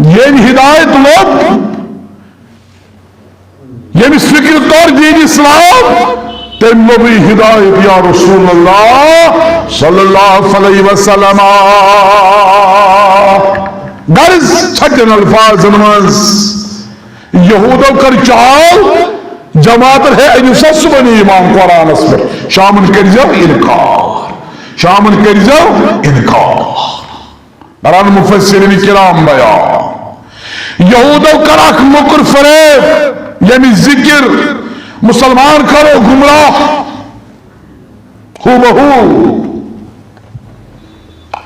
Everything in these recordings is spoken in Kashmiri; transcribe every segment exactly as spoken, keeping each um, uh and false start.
ییٚمۍ ہدایت لوٚب، ییٚمِس فکر توٚر دین اسلام، تٔمۍ لوٚبٕے ہدایت یا رسول اللہ صلی اللہ علیہ وسلم۔ غرض ژھٹٮ۪ن الفاظن منٛز، یہودو کٔر چال، جماعتن ہے أنِو سا صُبحن ایمان قرآنس پٮ۪ٹھ، شامن کٔرۍزیو انکار، شامن کٔرۍزیو انکار۔ کران مفسرین کرام بیان۔ یہودو کر اکھ موٚکُر فریب، ییٚمِچ ذکر مسلمان کرو گمراہ۔ ہو بہو۔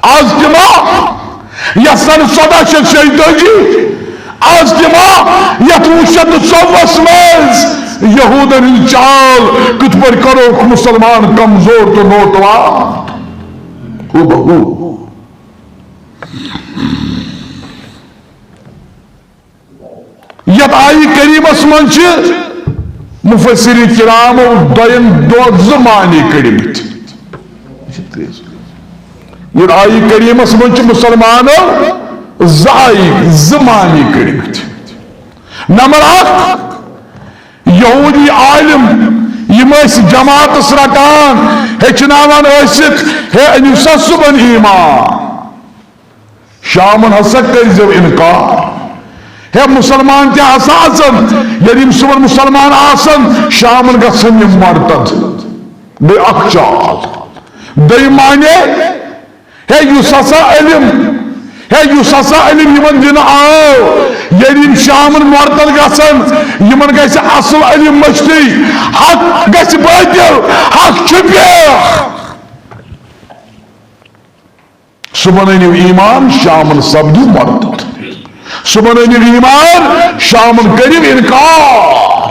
آز تہِ ما یتھ سنہٕ سداہ شیتھ شیٚیہِ تٲجی، آز تہِ ما یتھ وُہ شیتھ تہٕ ژوٚوُہس منٛز یہودن ہٕنٛز چال کِتھ پٲٹھۍ کروکھ مسلمان کمزور تہٕ نوٹوان؟ ہو بہو۔ یتھ آیہِ کریمس منٛز چھِ مفسرین کرامو دۄین دۄن زٕ معنی کٔڑمٕتۍ۔ یتھ آیہِ کریمس منٛز چھِ مسلمانو زٕ آیہِ، زٕ معنی کٔڑمٕتۍ۔ نمبر اکھ، یہودی عالم، یِم ٲسۍ جماعتس رٹان، ہیٚچھناوان ٲسِکھ، ہے أنِو سا صُبحن ایمان، شامن ہسا کٔرۍزیو انکار۔ ہے مسلمان تہِ ہسا آسن، ییٚلہِ یِم صُبحن مسلمان آسن، شامن گژھن یِم مرتد۔ گٔے اکھ چال۔ دوٚیِم معنی، ہے یُس ہسا علم، ہے یُس ہسا علم یِمن دِنہٕ آو، ییٚلہِ یِم شامن مرتد گژھن، یِمن گژھِ اصل علم مٔشتٕے، حق گژھِ بٲطل، حق چھُپہِ۔ صُبحن أنِو ایمان، شامن سپدِو مرتد۔ صُبحن أنِو ایمان، شامن کٔرِو انکار۔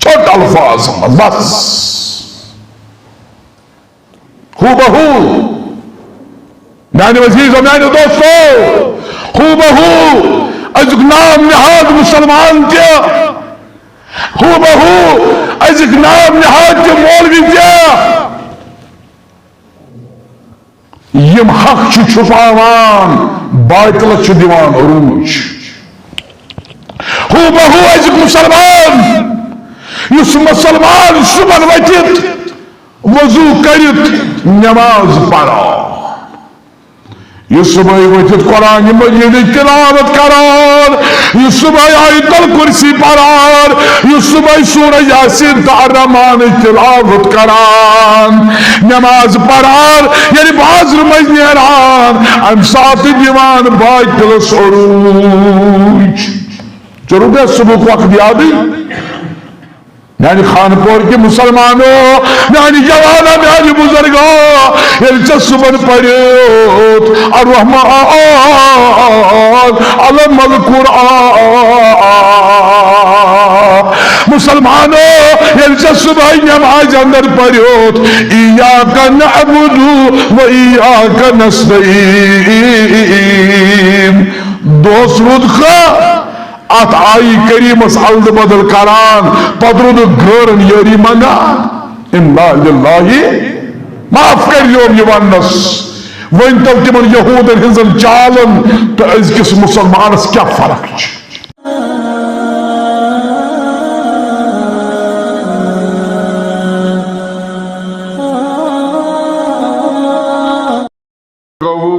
ژھوٚٹ الفاظ منٛز، بس۔ ہو بہو۔ میانہِ عزیزو، میانہِ دوستو، ہو بہو أزیُک نام نہاد مسلمان تہِ، ہو بہو أزیُک نام نہاد تہِ مولوی تہِ۔ یِم حق چھِ چھُپاوان، باطلس چھِ دِوان عروج۔ ہو بہو أزیُک مسلمان، یُس مسلمان صُبحن ؤتھِتھ وضو کٔرِتھ نماز پران، یُس صبحٲے ؤتھِتھ قرآن مجیدٕچ تلاوت کران، یُس صبحٲے آیت الکرسی پران، یُس صبحٲے سورہ یاسین تہٕ الرحمانٕچ تلاوت کران، نماز پران، ییٚلہِ بازرٕ منٛز نیران، امہِ ساتہٕ دِوان باطلس عروج۔ ژےٚ روٗدیا صبحُک وقت یادٕے؟ میانہِ خانپور کہِ مسلمانو، میانہِ جوانو، میانہِ بزرگو، ییٚلہِ ژےٚ صبحن پریوت الرحمن علم القرآن، مسلمانو، ییٚلہِ ژےٚ صبحٲے نمازِ اندر پریوت، ایاک نعبد و ایاک نستعین، دۄہس روٗدکھا اتھ آیہِ کریمس الد بدل کران، پتہٕ روٗدُکھ غٲرن یٲری منگان۔ انا للہ، معاف کٔرۍزیوم یہِ وننس۔ ؤنۍ تو تِمن یہودن ہٕنٛزن چالن تہٕ أزکِس مسلمانس کیٛاہ فرق چھِ؟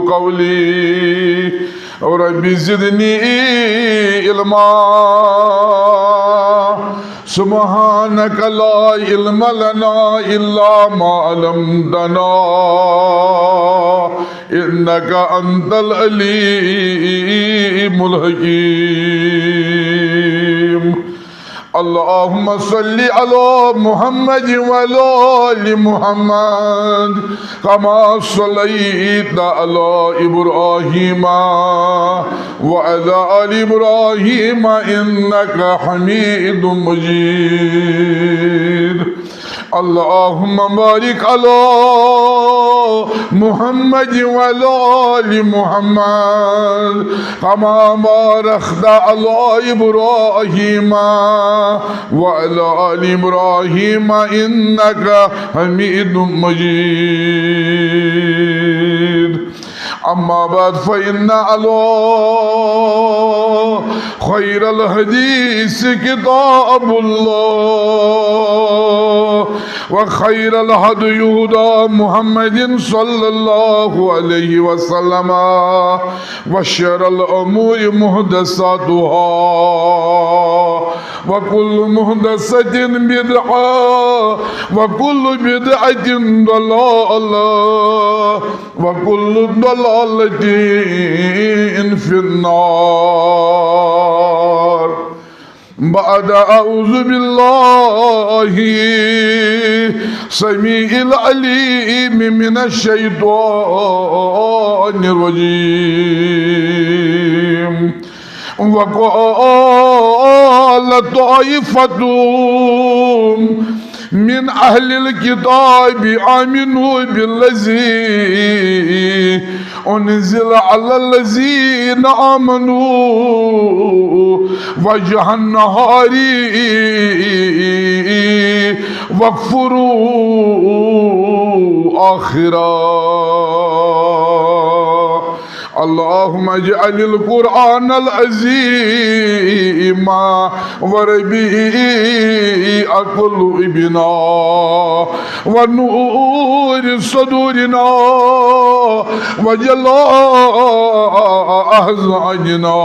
قولی، رب زدنی علما۔ سبحانک لا علم لنا الا ما علمتنا انک انت العلیم الحکیم۔ اللهم صل على محمد وعلى آل محمد كما صليت على إبراهيم وعلى آل إبراهيم إنك حميد مجيد. اللهم بارك على محمد وعلى آل محمد كما باركت على إبراهيم وعلى آل إبراهيم إنك حميد مجيد. أما بعد، فإن على خير الحديث كتاب الله، وخير الهدي هدى محمد صلى الله عليه وسلم، وشر الأمور محدثاتها، وكل محدثة بدعة، وكل بدعة ضلالة، وكل ضلالة في النار. بعد، أعوذ بالله سميع العليم من الشيطان الرجيم. وقال طائفة من أهل الكتاب آمنوا بالذي أنزل على الذين آمنوا وجه النهار واكفروا آخره. اللهم اجعل القرآن العظيم ربيع قلوبنا ونور صدورنا وجلاء أحزاننا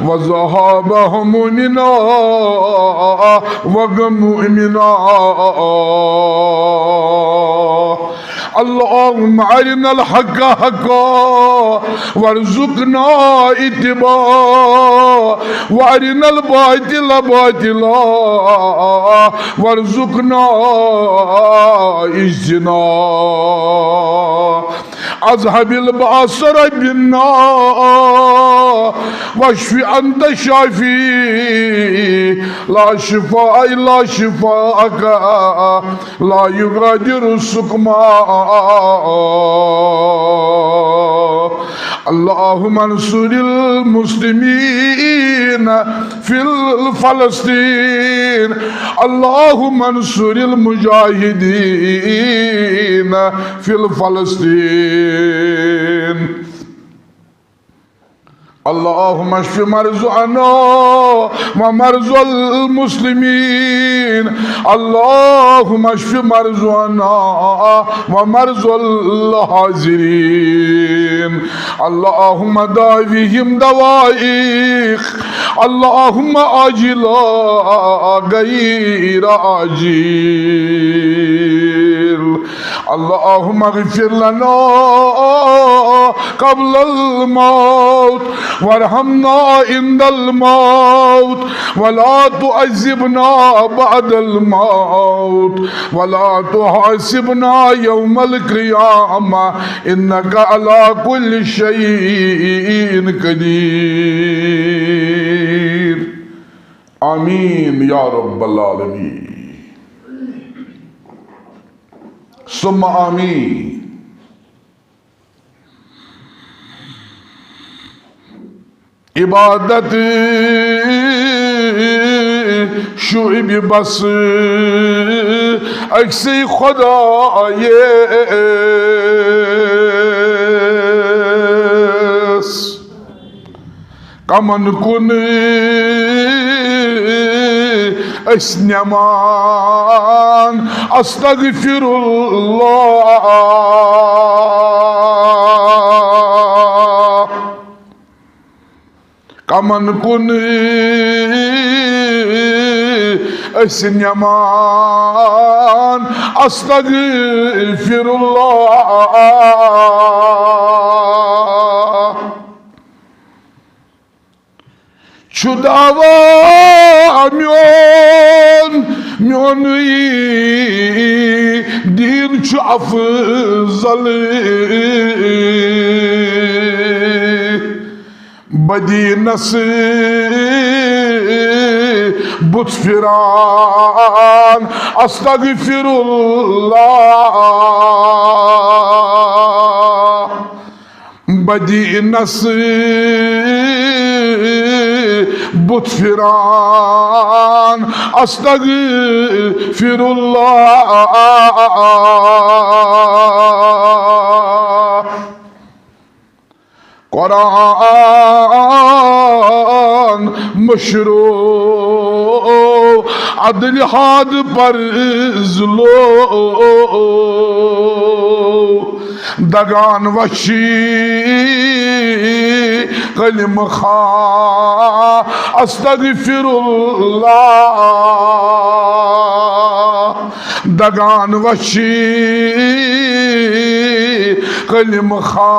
وذهاب همومنا وغمومنا. اللهم أرنا الحق حقا وارزقنا اتباعه، وأرنا الباطل باطلا وارزقنا اجتنابه. اذهب البأس رب الناس واشف أنت الشافي، لا شفاء إلا شفاءك، لا يغادر سقما. اللهم انصر المسلمين في فلسطين. اللهم انصر المجاهدين في فلسطين. اللهم اشف مرضانا ومرضى المسلمين. اللهم اشف مرضانا ومرضى الحاضرين. اللهم داويهم دوائك. اللهم عاجلا غير عاجل. اللهم اغفر لنا قبل الموت وارحمنا عند الموت ولا تعذبنا بعد الموت ولا تحاسبنا يوم القيامة إنك على كل شيء قدير. آمين يا رب العالمين. ثم آمين. عبادت شعب بس عکسِ خدایس۔ کمن کُن أسۍ نِوان استغفر اللہ؟ کمن کُن أسۍ نِوان استغفر اللہ؟ چھُ دعوا میون، میونُے دیٖن چھُ افضل۔ بدینس بُتھ پھران استغفر اللہ۔ بدینس بُتھ پھران استغفر اللہ۔ قرآن مشرو عدل ہاد پر ازلو دگان وشی کلم خا استغفر اللہ دگان وشی کلم خا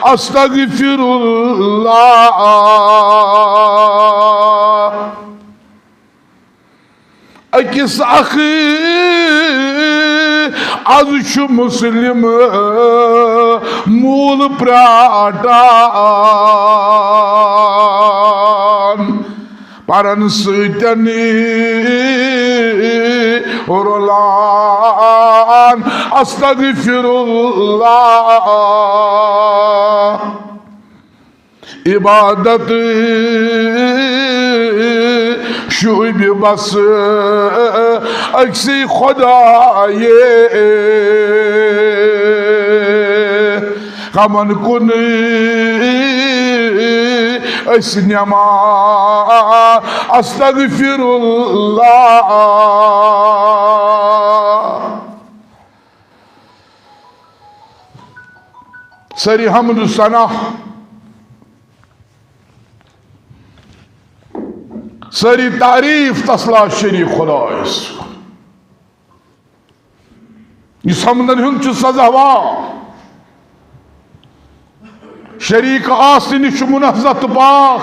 استغفر اللہ أکِس اکھ از چھُ مسلم مول پراٹان پرن سۭتۍ رولان استغفر اللہ عبادت شوبہِ بس أکسٕے خدایے کمن کُن أسۍ نما استغفر اللہ سٲری حمد و ثنا، سٲری تعریف تس لا شریک خدایس، یُس حمدن ہُنٛد چھُ سزاوار، شریک آسنہٕ نِش چھُ منزہ تہٕ پاک۔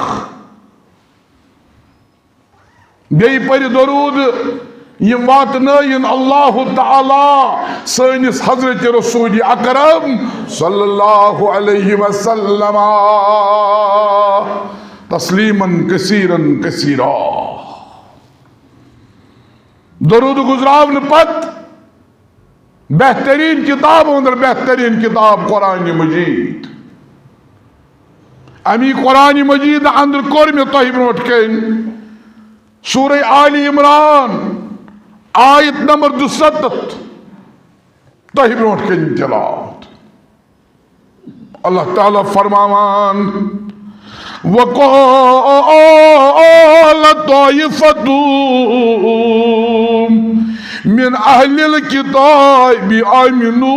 بیٚیہِ پٔرِو درود، یِم واتنٲیِن اللہ تعالیٰ سٲنِس حضرت رسول اکرم صلی اللہ علیہ وسلم تسلیما کثیرا کثیرا۔ درود گزراونہٕ پتہٕ بہترین کتاب اندر بہترین کتاب قرآن مجید۔ امی قرآن مجید اندر کوٚر مےٚ تۄہہِ برونٛٹھ کَنۍ سورہ آل عمران آیت نمبر دُسَتَتھ تۄہہِ برونٛٹھ کَنۍ تلاوت۔ اللہ تعالیٰ فرماوان، وقال طائفة من أهل الكتاب آمنوا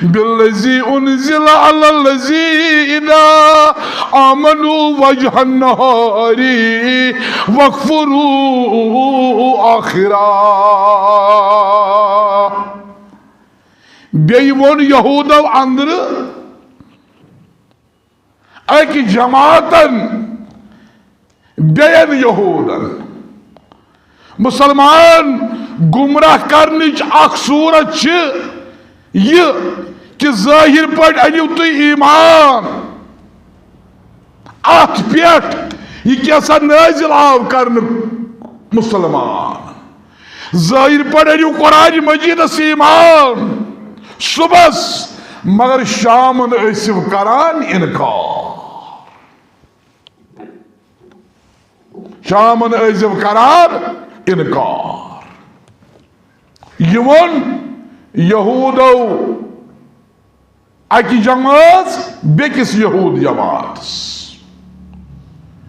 بالذي أنزل على الذين آمنوا وجه النهار واكفروا آخره۔ بیٚیہِ ووٚن یہوٗدو اندرٕ أکۍ جماعتن بیٚین یہوٗدن۔ مسلمان گمراہ کرنٕچ اکھ صورت چھِ یہِ کہِ ظٲہِر پٲٹھۍ أنِو تُہۍ ایمان اتھ پٮ۪ٹھ، یہِ کیٛاہ سا نٲزِل آو کرنہٕ مسلمان۔ ظٲہِر پٲٹھۍ أنِو قرآن مجیدس ایمان صبحس، مگر شامن ٲسِو کران انکار۔ شامن ٲسِو کران انکار۔ یہِ ووٚن یہوٗدو اکہِ جمٲژ بیٚکِس یہوٗد جماعتس۔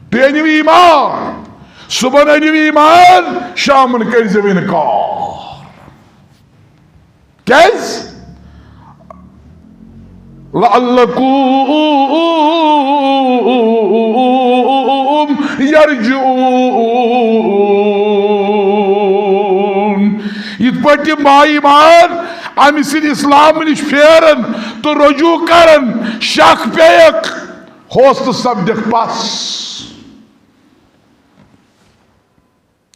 تُہۍ أنِو ایمان، صبحن أنِو ایمان، شامن کٔرۍزیو انکار۔ کیٛازِ؟ لعلکم یرجعون۔ یِتھ پٲٹھۍ تِم با ایمان امہِ سۭتۍ اسلام نِش پھیرن تہٕ رجوع کرن، شک پیٚیکھ، حوصلہٕ سپدکھ پس۔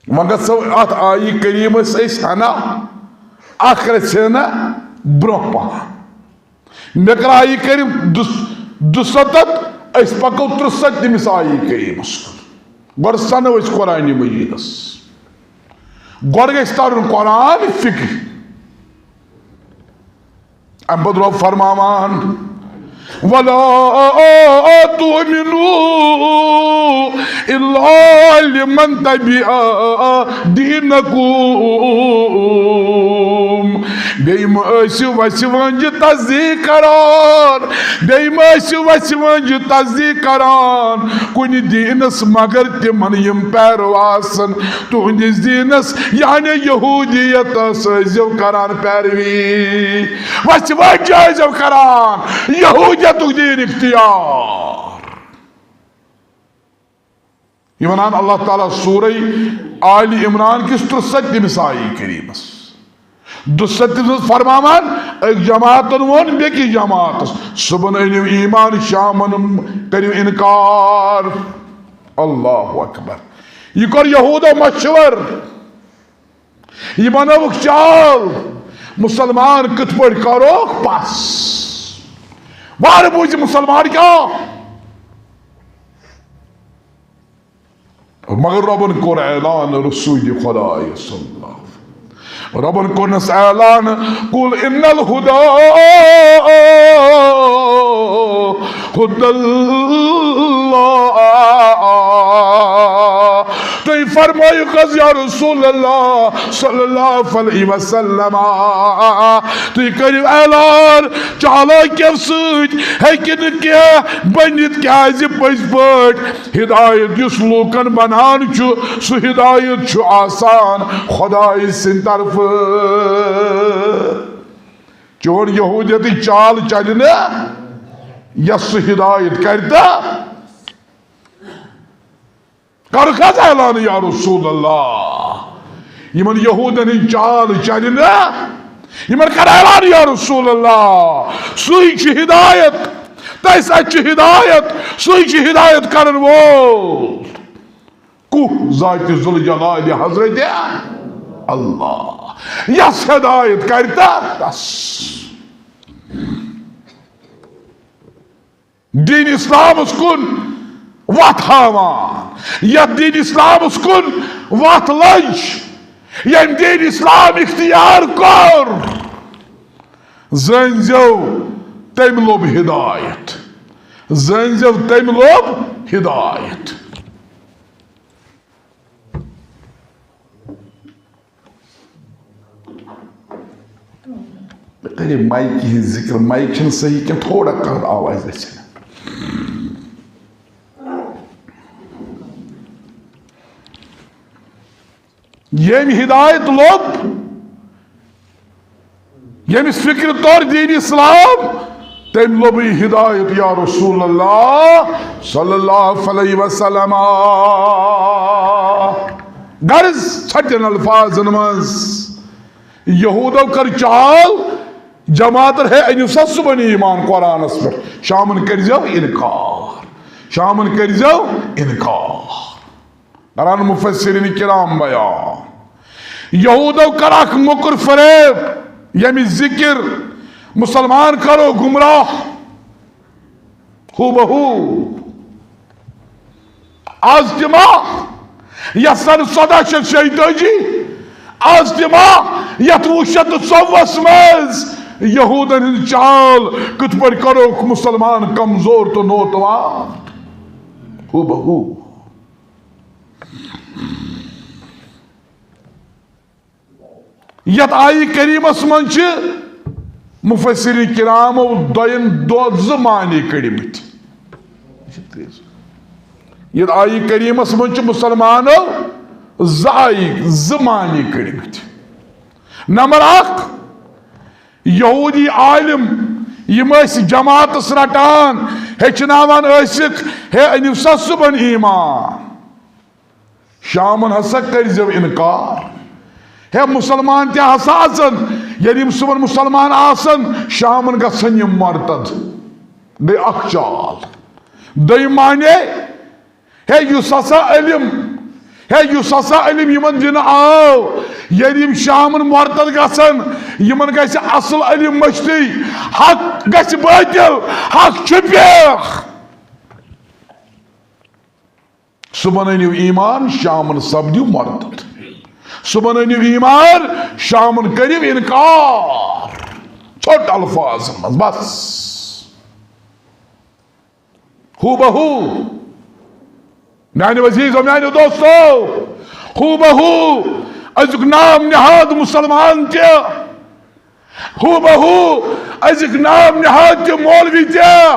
وۄنۍ گژھو اتھ آیہِ کریٖمس أسۍ ہنا اکھ رژھِ ہنا برونٛہہ پہن۔ مےٚ کٔر آیہِ کریٖم دُس-، دُسَتَتھ، أسۍ پکو ترُسَتھ تٔمِس آیہِ کریٖمس کُن۔ گۄڈٕ سنو أسۍ قرآن مجیدس۔ گۄڈٕ گژھِ ترُن قرآن فکرِ۔ امہِ پتہٕ رۄب فرماوان، ولا تؤمنوا إلا لمن تبع دينكم۔ بیٚیہِ مہٕ ٲسِو وَژھِ وٲنٛجہِ تصدیٖق کران، بیٚیہِ مہٕ ٲسِو وَژھِ وٲنٛجہِ تصدیٖق کران کُنہِ دیٖنس مگر تِمن یِم پیرو آسن تُہنٛدِس دیٖنس، یعنی یہوٗدیتس ٲسۍزیو کران پیروی۔ وَژھِ وٲنٛجہِ ٲسۍزیو کران، یہوٗدیتُک دیٖن اختیار۔ یہِ وَنان اللہ تعالیٰ سورہ آل عمران کِس ترٛسَتِمِس آیہِ کریٖمس۔ دُسَتِمِس فرماوان، أکۍ جماعتن ووٚن بیٚکِس جماعتس، صُبحن أنِو ایمان، شامن کٔرِو انکار۔ اللہ اکبر۔ یہِ کوٚر یہوٗدو مشور۔ یہِ بنٲوٕکھ چال، مُسلمان کِتھ پٲٹھۍ کروکھ پس؟ وارٕ بوٗزِ مُسلمان کیٛاہ؟ مگر رۄبن کوٚر اعلان رسول خدایس صلی اللہ علیہ وسلم۔ رۄبن کوٚرنس اعلان، قل ان الہدی ہدی اللہ۔ تُہۍ فرمٲیِو حظ یا رسول اللہ صلی اللہ علیہ وسلم، تُہۍ کٔرِو اعلان چالاکیو سۭتۍ ہیٚکہِ نہٕ کینٛہہ بٔنِتھ، کیٛازِ پٔزۍ پٲٹھۍ ہدایت یُس لوٗکن بنان چھُ، سُہ ہدایت چھُ آسان خدایہِ سٕنٛدِ طرفہٕ۔ چون یہوٗدیتٕچ چال چلہِ نہٕ، یۄس سُہ ہدایت کرِ تہٕ کرُکھ حظ اعلان یا رسول اللہ۔ یِمن یہوٗدن ہٕنٛز چال چلہِ نہٕ، یِمن کر اعلان یا رسول اللہ۔ سُے چھُ ہدایت، تٔمِس اَتھِ چھِ ہدایت، سُے چھُ ہدایت کرن وول۔ کُس ذاتِ ذوالجلال حضرت اللہ، یس ہدایت کرِ تس۔ دین اسلامس کُن وتھ ہاوان، یتھ دین اسلامس کُن وتھ لٔج، ییٚمۍ دین اسلام اختیار کوٚر، زٲنۍزیو تٔمۍ لوٚب ہدایت، زٲنۍزیو تٔمۍ لوٚب ہدایت۔ مےٚ کَرے مایکہِ ہِنٛز ذِکر، مایک چھَنہٕ صحیح کینٛہہ، تھوڑا کَر آواز گژھِ۔ ییٚمۍ ہدایت لوٚب، ییٚمِس فِکرِ توٚر دین اسلام، تٔمۍ لوٚبٕے ہدایت یا رسول اللہ صلی اللہ علیہ وسلم۔ غرض ژھٹٮ۪ن الفاظن منٛز، یہودو کٔر چال، جماعتن ہے أنِو سا صُبحن ایمان قرآنس پٮ۪ٹھ، شامن کٔرۍزیو انکار، شامن کٔرۍزیو انکار۔ کران مفسرین کرام بیان۔ یہودو کر اکھ موٚکُر فریب، ییٚمِچ ذکر مسلمان کرو گمراہ۔ ہو بہو۔ از تہِ ما یتھ سن ژۄدہ شیتھ شیٚیہِ تٲجی، از تہِ ما یتھ وُہ شیتھ تہٕ ژۄوُہس منٛز یہودن ہٕنٛز چال کِتھ پٲٹھۍ کروکھ مسلمان کمزور تہٕ نوتوان؟ ہو بہو۔ یتھ آیہِ کریمس منٛز چھِ مفسرین کرامو دۄین دۄ-، زٕ معنی کٔڑمٕتۍ۔ یتھ آیہِ کریمس منٛز چھِ مسلمانو زٕ آیہِ، زٕ معنی کٔڑمٕتۍ۔ نمبر اکھ، یہودی عالم یِم ٲسۍ جماعتس رٹان، ہیٚچھناوان ٲسِکھ، ہے أنِو سا صُبحن ایمان۔ شامن ہسا کٔرۍزیو انکار۔ ہے، مسلمان تہِ ہسا آسن، ییٚلہِ یِم صُبحن مسلمان آسن، شامن گژھن یِم مرتد۔ گٔے اکھ چال۔ دوٚیِم معنی، ہے، یُس ہسا علم، ہے، یُس ہسا علم یِمن دِنہٕ آو، ییٚلہِ یِم شامن مرتد گژھن، یِمن گژھِ اصل علم مٔشتٕے، حق گژھِ بٲطل، حق چھُپیکھ۔ صُبحن أنِو ایمان، شامن سپدِو مرتد۔ صُبحن أنِو ایمان، شامن کٔرِو انکار۔ ژھوٚٹ الفاظن منٛز بس۔ ہو بہ ہو، میانہِ عزیزو، میانہِ دوستو، ہو بہ ہو أزیُک نام نہاد مسلمان تہِ، ہو بہ ہو أزیُک نام نہاد تہِ مولوی تہِ۔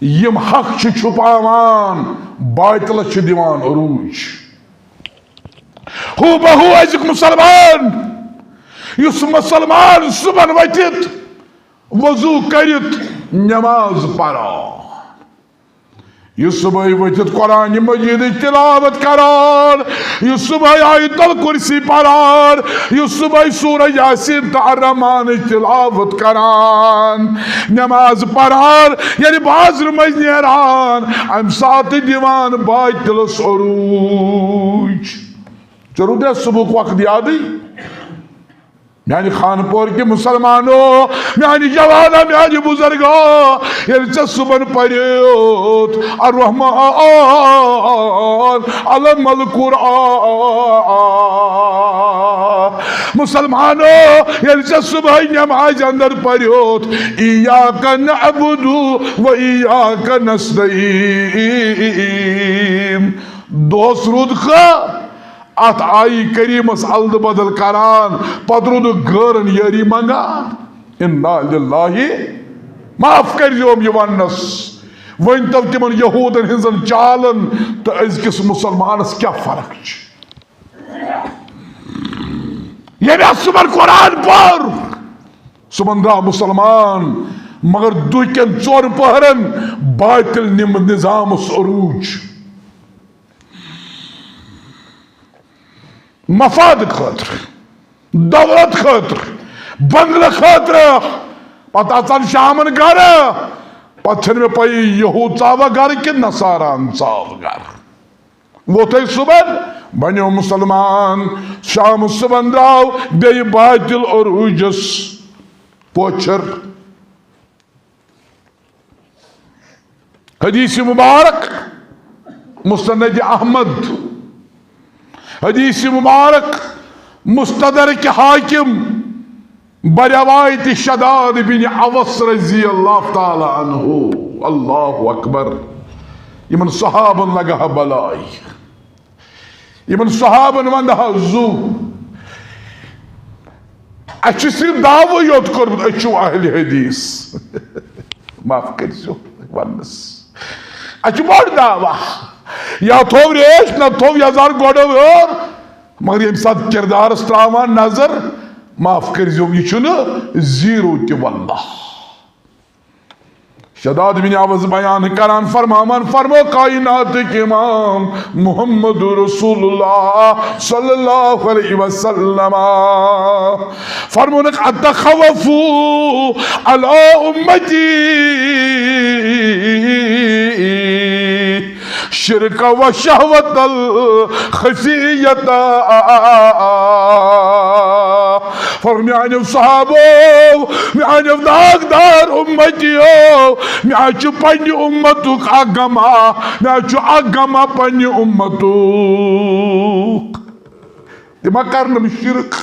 یِم حق چھِ چھُپاوان، باطلس چھِ دِوان عروج۔ ہو بہ ہو أزیُک مسلمان، یُس مسلمان صبحن ؤتھِتھ وضو کٔرِتھ نماز پران، یُس صبحٲے ؤتھِتھ قرآن مجیدٕچ تلاوت کران، یُس صبحٲے آیت الکرسی پران، یُس صبحٲے سورہ یاسین تہٕ الرحمانٕچ تلاوت کران، نماز پران، ییٚلہِ بازرٕ منٛز نیران، امہِ ساتہٕ دِوان باطلس عروج۔ ژےٚ روٗدیا صبحُک وقت یادٕے؟ میانہِ خانپور کہِ مسلمانو، میانہِ جوانا، میانہِ بزرگو، ییٚلہِ ژےٚ صبحن پریوت الرحمن علم القرآن، مسلمانو، ییٚلہِ ژےٚ صبحٲے نمازِ اندر پریوت، ایاک نعبد و ایاک نستعین، دۄہس روٗدکھا اتھ آیی کریمس الدٕ بدل کران، پتہٕ روٗدُکھ غٲرن یٲری منگان۔ انا للہ، معاف کٔرۍزیوم یہِ وننس۔ ؤنۍ تو تِمن یہوٗدن ہٕنٛزن چالن تہٕ أزکِس مسلمانس کیٛاہ فرق چھِ؟ ییٚمۍ اَتھ صُبحن قرآن پوٚر، صُبحن درٛاو مسلمان، مگر دُہکٮ۪ن ژۄن پٔہرن باطل نِم-، نظامس عروج۔ مفاد خٲطرٕ، دولت خٲطرٕ، بنگلہٕ خٲطرٕ۔ پتہٕ اژان شامن گرٕ، پتہٕ چھنہٕ مےٚ پَیی یہوٗد ژاوا گرٕ کِنہٕ نصاراہن ژاو گرٕ۔ ووٚتھے صبحن، بنیو مسلمان، شام صبحن درٛاو بیٚیہِ باطل عروٗجس پوچھر۔ حدیث مبارک مسند احمد، حدیث مبارک مستدرک حاکم، بروایت شداد بن اوس رضی اللہ تعالی عنہ۔ اللہ اکبر۔ یمن صحابن لگہ بلائی۔ یمن صحابن وندہ زو۔ اسہِ چھُ صرف دعوٕ یوت کوٚرمُت، أسۍ چھِو اہل حدیث۔ معاف کٔرۍزیو وننس۔ اسہِ چھُ بوٚڑ دعویٰ۔ یا تھوٚو ریش، نہ تھوٚو یزار گۄڈٕ ہیوٚر۔ مگر ییٚمہِ ساتہٕ کردارس تراوان نظر، معاف کٔرۍزیو، یہِ چھُنہٕ زیٖرو تہِ واللہ۔ شداد بن اوس بیان کران، فرماوان، فرمو کائناتٕکۍ امام محمد رسول اللہ صلی اللہ علیہ وسلم، فرمونکھ، اتخوف علی امتی شرک و شہوت الخفیت۔ فرمو میانیو صحابو، میانیو داغدار امتیو، مےٚ چھُ پننہِ امتُک اکھ غما، مےٚ چھُ اکھ غما پننہِ امتُک۔ تِم ما کرنم شرک؟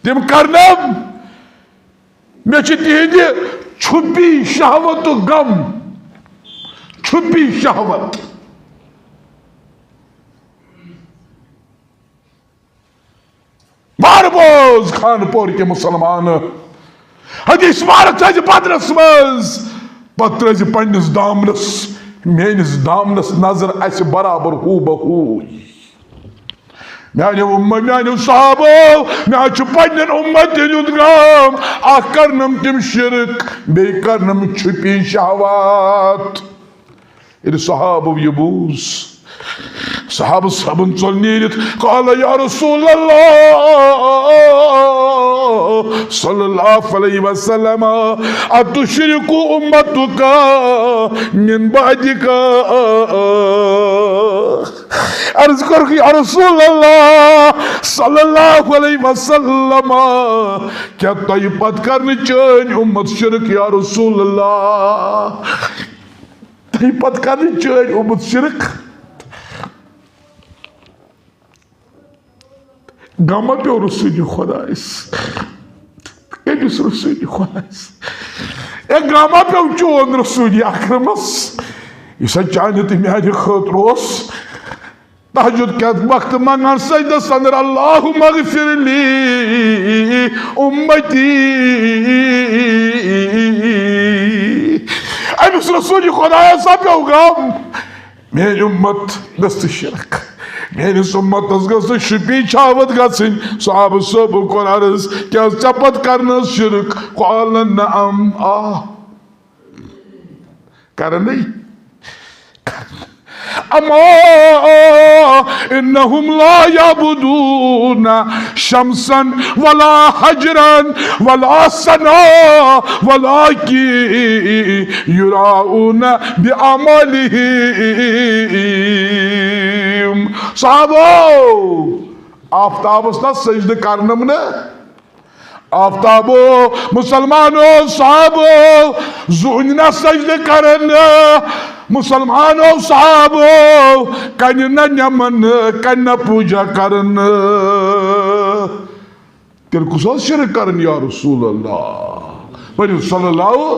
تِم کرنم؟ مےٚ چھُ تِہنٛدِ چھُپی شہوتُک غم، چھُپی شہوت۔ وار بوز خانپور کہِ مسلمان، حدیث مبارک تھٲیزِ بدنس منٛز، پتہٕ ترٲیزِ پننِس دامنس، میٲنِس دامنس نظر، اسہِ برابر ہو بہ ہوے۔ میانیو امت، میانیو صحابو، مےٚ چھُ پننٮ۪ن امتن ہُنٛد غم، اکھ کرنم تِم شرک، بیٚیہِ کرنم چھُپی شہوات۔ ییٚلہِ صحابو یہِ بوٗز، صحابہٕ صٲبن ژوٚل نیٖرِتھ، قال یا رسول اللہ صلی اللہ علیہ وسلم، اتشرک امتک من بعدک؟ عرض کوٚرُکھ، یا رسول اللہ صلی اللہ علیہ وسلم، کیٛاہ تۄہہِ پتہٕ کرنہٕ چٲنۍ اُمت شرک؟ یا رسول اللہ، تۄہہِ پتہٕ کرنہٕ چٲنۍ اُمت شرک؟ غم پیوٚو رسول خۄدایس۔ کٔمِس رسول خۄدایس؟ گاما پیوٚو چون رسول اکرمس، یُس ہا چانہِ تہٕ میانہِ خٲطرٕ اوس تہجد کٮ۪تھ وقتہٕ منٛگان سجدس اندر، اللہم اغفر لی امتی۔ أمِس رسول خدایس ہا پیوٚو غم، میٲنۍ امت گٔژھ نہٕ شرک، میٲنِس امتس گٔژھ نہٕ شپی شہوت گژھٕنۍ۔ صحابہٕ صٲبو کوٚر عرض، کیٛاہ ژےٚ پتہٕ کرنس شرک؟ قال نعم، آ۔ کرنے۔ اما انہم لا یعبدون شمسا ولا حجرا ولا سنا ولکن یراؤن باعمالہم۔ صحابو، آفتابس نہ سجدٕ کرنم نہٕ۔ آفتابو، مسلمانو، صحابو، زوٗنہِ نہ سجدٕ کرن نہٕ۔ مسلمانو، صحابو، کنہِ نہ نمن نہٕ، کنہِ نہ پوجا کرن نہٕ۔ تیٚلہِ کُس اوس شرک کران یا رسول اللہ؟ ؤنِو صلی اللہ۔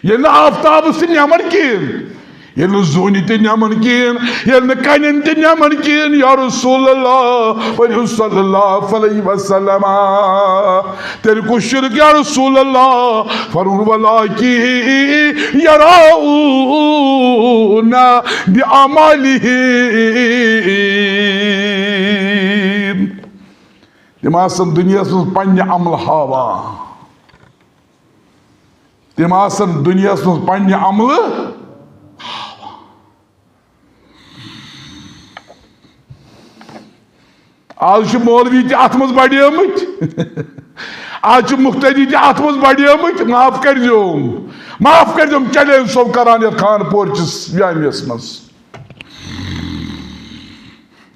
ییٚلہِ نہٕ آفتابس تہِ نمن کِہیٖنۍ، ییٚلہِ نہٕ زوٗنہِ تہِ نمن کِہیٖنۍ، ییٚلہِ نہٕ کنٮ۪ن تہِ نمن کِہیٖنۍ، یا رسول اللہ، ؤنِو صلی اللہ علیہ وسلم، تیٚلہِ کُس شرک یا رسول اللہ؟ فرموو، ولکن یراؤن باعمالہم۔ تِم آسن دُنیاہس منٛز پننہِ عملہٕ ہاوان۔ تِم آسن دُنیاہس منٛز پننہِ عملہٕ۔ آز چھِ مولوی تہِ اتھ منٛز بڑیمٕتۍ، آز چھِ مُقتدی تہِ اتھ منٛز بڑیمٕتۍ۔ معاف کٔرۍزیوم، معاف کٔرۍزیوم، چیلنج چھُسو کران یتھ خان پور کِس جامعس منٛز۔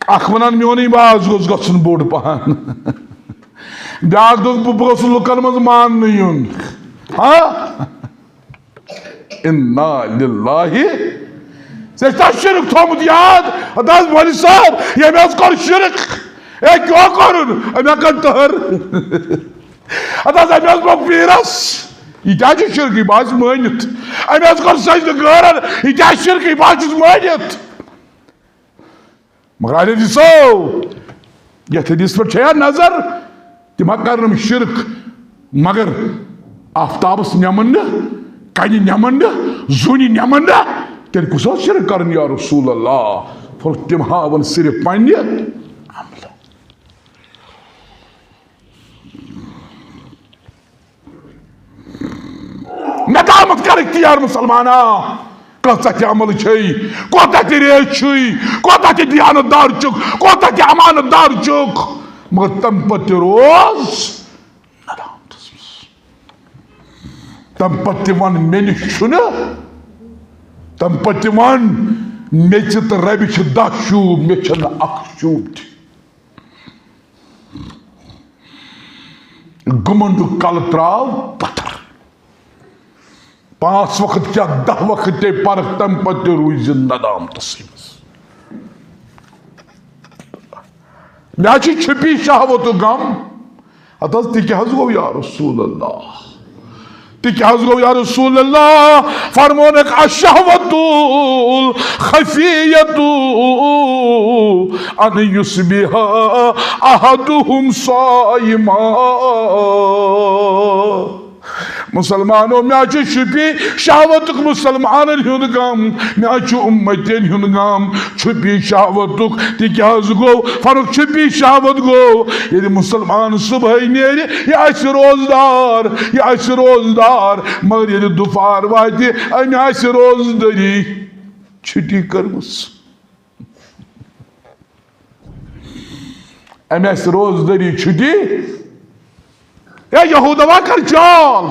اکھ ونان، میونٕے باز گوٚژھ گژھُن بوٚڑ پہن۔ بیاکھ دوٚپ، بہٕ، بہٕ گوٚژھُس لُکن منٛز ماننہٕ یُن۔ ہاں؟ انا للہ۔ ژےٚ چھا شرک تھومُت یاد؟ ہتا حظ مولوی صٲب، ییٚمۍ حظ کوٚر شرک۔ اے، کیٛاہ کوٚرُن؟ أمۍ ہا کٔر تٔہر۔ ہتا حظ، أمۍ حظ گوٚو پیٖرس۔ یہِ تہِ حظ چھُ شرکٕے، بہٕ حظ چھُس مٲنِتھ۔ أمۍ حظ کوٚر سجدٕ غٲرن۔ یہِ تہِ حظ شرکٕے، بہٕ حظ چھُس مٲنِتھ۔ مگر علی جی صٲب، یتھ حدیث پٮ۪ٹھ چھےٚ نظر، تِم ہا کرن شرک، مگر آفتابس نمن نہٕ، کنہِ نمن نہٕ، زوٗنہِ نمن نہٕ، تیٚلہِ کُس اوس شرک کران یا رسول اللہ؟ فرموو، تِم ہاون صرف پننہِ عملہٕ۔ ندامت کر اختیار مسلمانا، کۭژاہ تہِ عمل چھے، کوتاہ تہِ ریش چھُے، کوتاہ تہِ دیانت دار چھُکھ، کوتاہ تہِ امانت دار چھُکھ، مگر تمہِ پتہٕ تہِ روز ندامتس منٛز۔ تمہِ پتہٕ تہِ ون، مےٚ نِش چھُنہٕ، تمہِ پتہٕ تہِ ون، مےٚ تہِ تہٕ ربہِ چھِ دَہ شوٗب، مےٚ چھَنہٕ اکھ شوٗب تہِ۔ گُمنڈُک کلہٕ تراو پتھر۔ پانٛژھ وقت کیٛاہ، دَہ وقت تے پرکھ، تمہِ پتہٕ تہِ روٗزِ ندامتسٕے منٛز۔ مےٚ چھِ چھُپی شہوتُک غم۔ ہتہٕ حظ، تہِ کیٛاہ حظ گوٚو یا رسول اللہ؟ تہِ کیٛاہ حظ گوٚو یا رسول اللہ؟ فرمونکھ، الشہوۃ الخفیۃ ان یصبح احدہم صائما۔ مسلمانو، مےٚ چھُ چھُپی شہوتُک مسلمانن ہُنٛد غم، مےٚ چھُ اُمتین ہُنٛد غم، چھُپی شہوتُک۔ تہِ کیٛاہ حظ گوٚو؟ فرق چھُپی شہوت گوٚو۔ ییٚلہِ مسلمان صبحٲے نیرِ، یہِ آسہِ روزدار، یہِ آسہِ روزدار، مگر ییٚلہِ دُپہر واتہِ، أمۍ آسہِ روزدٲری چھُٹی کٔرمٕژ۔ أمۍ آسہِ روزدٲری چھُٹی۔ اے یہوٗدا، وۄنۍ کر چال؟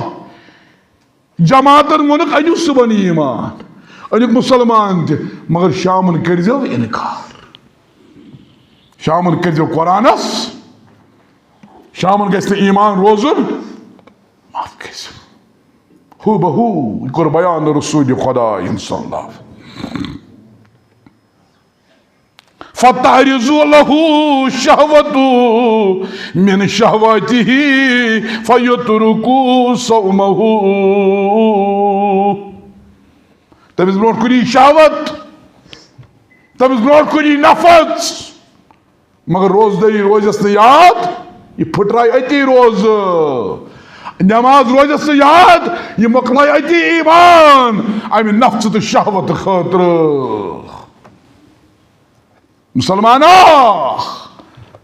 جماعتن ووٚنُکھ، أنِو صُبحن ایمان، أنِکھ مُسلمان تہِ، مگر شامن کٔرۍزیو اِنکار۔ شامن کٔرۍزیو قرآنس، شامن گژھِ نہٕ ایمان روزُن، معاف کٔرۍزیو۔ ہو بہ ہو، یہِ کوٚر بیان رسول خدا صلی اللہ علیہ وسلم۔ فتعرض له شهوته من شهواته فيترك صومه۔ تٔمِس برونٛٹھ کُن یی شہوت، تٔمِس برونٛٹھ کُن یی نفس، مگر روزدٲری روزٮ۪س نہٕ یاد، یہِ پھٕٹرایہِ أتی روزٕ۔ نٮ۪ماز روزٮ۪س نہٕ یاد، یہِ مۄکلایہِ أتی ایمان، اَمہِ نفسہٕ تہٕ شہوتہٕ خٲطرٕ۔ مسلمانا،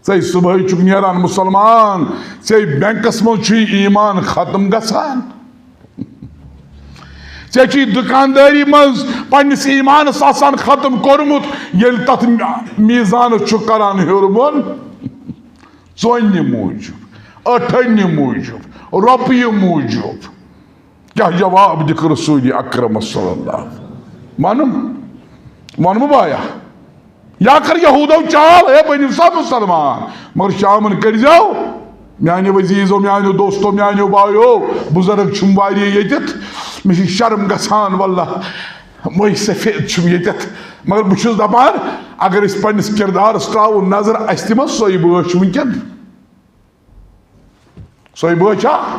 ژے صبحٲے چھُکھ نیران مسلمان، ژے بینکس منٛز چھُے ایمان ختم گژھان۔ ژےٚ چھُے دُکاندٲری منٛز پننِس ایمانس آسان ختم کوٚرمُت، ییٚلہِ تتھ میزانس چھُ کران ہیوٚر بۄن، ژونہِ موٗجوٗب، ٲٹھنہِ موٗجوٗب، رۄپیہِ موٗجوٗب۔ کیٛاہ جواب دِکھ رسول اکرم صلی اللہ؟ وَنُم، وَنمہٕ بایا؟ یا کر یہودو چال، ہے بٔنِو سا مسلمان، مگر شامن کٔرۍزیو میانیو عزیزو، میانیو دوستو، میانیو بایو، بزرگ چھِم واریاہ ییٚتٮ۪تھ، مےٚ چھِ شرم گژھان واللہ، مٔہۍ سفید چھِم ییٚتٮ۪تھ، مگر بہٕ چھُس دپان اگر أسۍ پننِس کردارس تراوو نظر، اسہِ تہِ ما سۄے بٲتھ چھِ وٕنکٮ۪ن؟ سۄے بٲتھ چھا؟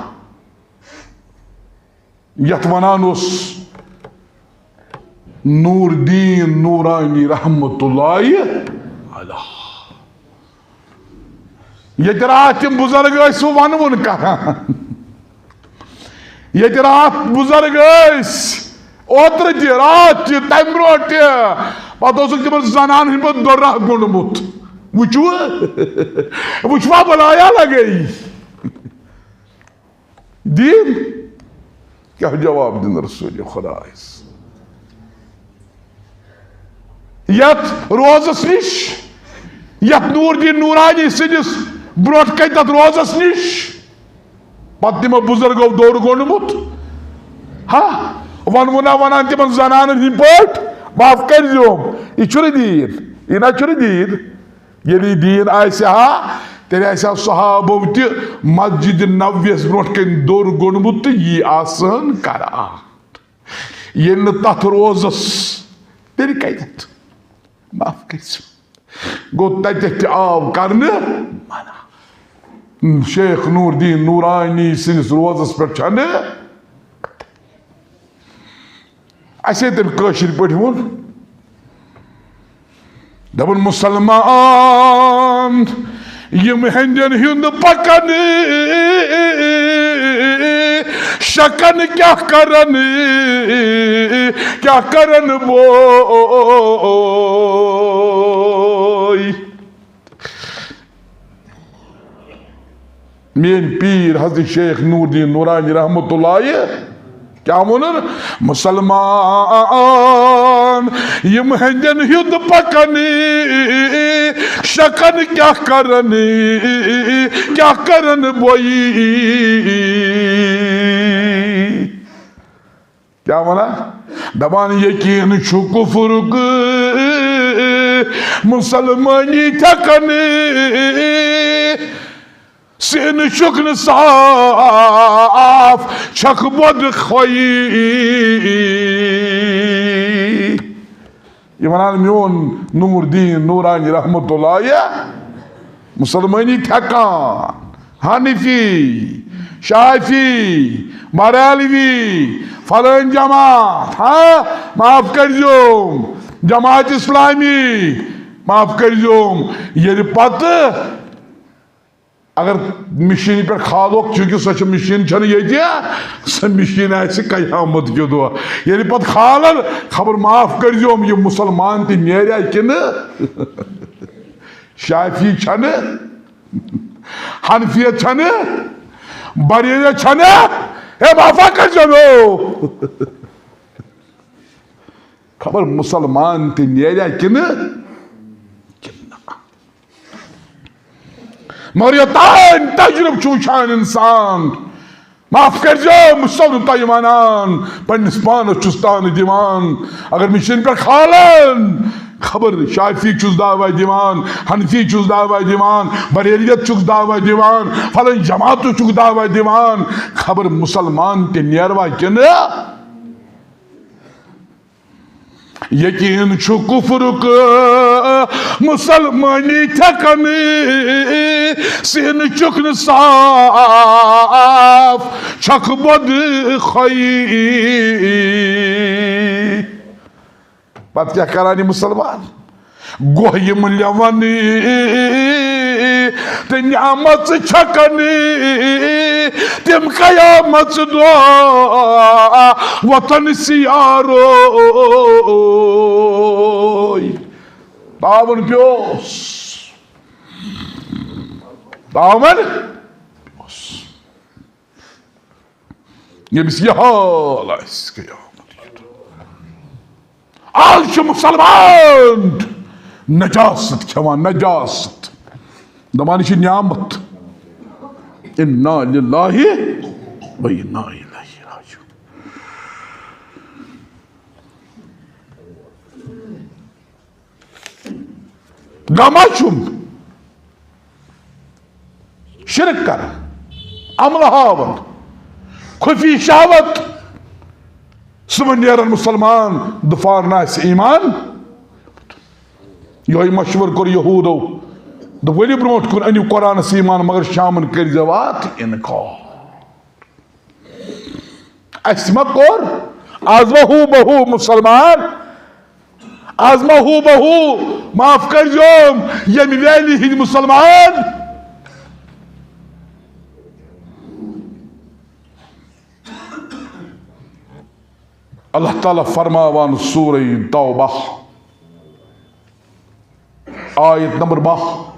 یتھ ونان اوس نور دین نورانی رحمت اللہ علیہ۔ ییٚتہِ راتھ تِم بُزرگ ٲسۍ سُہ ونوُن کران، ییٚتہِ راتھ بُزرگ ٲسۍ، اوترٕ تہِ، راتھ تہِ، تمہِ برونٛٹھ تہِ، پتہٕ اوسُکھ تِمن زنانن ہٕنٛدۍ پٲٹھۍ دۄرہ گوٚنڈمُت۔ وٕچھوٕ؟ وٕچھوا بلایا لگے؟ دین؟ کیٛاہ جواب دِن رسول خدایس؟ یتھ روزس نِش، یتھ نور دین نورانی سٕنٛدِس برونٛٹھ کنہِ تتھ روزس نِش، پتہٕ تِمو بُزرگو دورٕ گوٚنڈمُت۔ ہا، ونوُنا ونان تِمن زنانن ہٕنٛدۍ پٲٹھۍ، معاف کٔرۍزیوم، یہِ چھُنہٕ دین، یہِ نہ چھُنہٕ دین۔ ییٚلہِ یہِ دیٖن آسہِ ہا، تیٚلہِ آسہِ ہا صحابو تہِ مسجد نبویس برونٛٹھ کنہِ دوٚر گوٚنڈمُت تہٕ یی آسان کران۔ ییٚلہِ نہٕ تتھ روزس، تیٚلہِ کتٮ۪تھ؟ معاف کٔرِو۔ گوٚو، تتٮ۪تھ تہِ آو کرنہٕ منع۔ شیخ نور دین نورانی سٕنٛدِس روزس پٮ۪ٹھ چھنہٕ اسے تٔمۍ کٲشِر پٲٹھۍ ووٚن، دَپان، مسلمان یِم ہیٚنٛدٮ۪ن ہُنٛد پکان شکن کیٛاہ کرن، کیٛاہ کرن بوے۔ میٲنۍ پیٖر حضرت شیخ نور دین نورانی رحمت اللہ کیٛاہ ووٚنُن؟ مسلمان یِم ہیٚنٛدٮ۪ن ہُنٛد پکن شکن کیٛاہ کرن، کیٛاہ کرن بویی۔ کیٛاہ وَنان؟ دَپان، یقیٖن چھُ کُفرُک مسلمٲنی تھٮ۪کان، سِنہٕ چھُکھ نہٕ صاف، چھکھ بۄدٕ خوٚیی۔ یہِ وَنان میون نور دین نورانی رحمت اللہ، مسلمٲنی تھٮ۪کان، حنفی، شافی، بریلوی، فلٲنۍ جماعت، ہاں، معاف کٔرۍزیوم، جماعت اسلامی، معاف کٔرۍزیوم۔ ییٚلہِ پتہٕ اگر مِشیٖنہِ پٮ۪ٹھ کھالوکھ، چوٗنٛکہِ سۄ چھِ مِشیٖن چھَنہٕ ییٚتہِ، سۄ مِشیٖن آسہِ قیامت کہِ دۄہ۔ ییٚلہِ پَتہٕ کھالَن، خبر معاف کٔرۍزیوم، یہِ مُسلمان تہِ نیریا کِنہٕ؟ شافی چھَنہٕ، حنفیت چھَنہٕ، بریلت چھَنہٕ، ہے معافا کٔرۍزیوم ہو۔ خبر مُسلمان تہِ نیریا کِنہٕ، کِنہٕ نہ۔ مگر یوٚتام تجربہٕ چھُ وٕچھان اِنسان، معاف کٔرۍزیو، بہٕ چھُسو نہٕ تۄہہِ وَنان، پنٛنِس پانَس چھُس تانہٕ دِوان۔ اگر مِشیٖن پٮ۪ٹھ کھالَن، خبر شافی چھُس دعویٰ دِوان، حنفی چھُس دعویٰ دِوان، بریلیت چھُس دعویٰ دِوان، فلٲنۍ جماعتُک چھُس دعویٰ دِوان، خبر مُسلمان تہِ نیروا کِنہٕ؟ یقیٖن چھُ کُفرُک مسلمٲنی تھٮ۪کن سیٖنہٕ چُکھ نہٕ صاف چھکھ بۄدٕ خوٚیی۔ پتہٕ کیٛاہ کران یہِ مُسلمان؟ گوہ یِم لٮ۪وَن تہٕ نعمژ چھکن، تِم قیامژ دۄہ وۄتھن سیارو۔ تاوَن پیوس، تاوَن پیوس۔ ییٚمِس یہِ حال آسہِ قیامت۔ آز چھُ مُسلمان نجاست کھٮ۪وان، نجاست۔ دَپان، یہِ چھِ نعمت۔ انا للہ و انا الیہ راجعون۔ غما چھُم، شرک کران، عملہٕ ہاوان، خفی شہوت، صُبحن نیران مُسلمان، دُپہرن آسہِ ایمان۔ یِہوٚے مشورٕ کوٚر یہوٗدو۔ دوٚپ، ؤلِو برونٛٹھ کُن أنِو قرآنس ایمان، مگر شامن کٔرۍزیو اتھ انکار۔ اسہِ ما کوٚر؟ از ما ہو بہو مسلمان؟ از ما ہو بہو، معاف کٔرۍزیوم، ییٚمہِ ویلی ہٕنٛدۍ مسلمان؟ اللہ تعالیٰ فرماوان سورہ توبہ، آیت نمبر باہ۔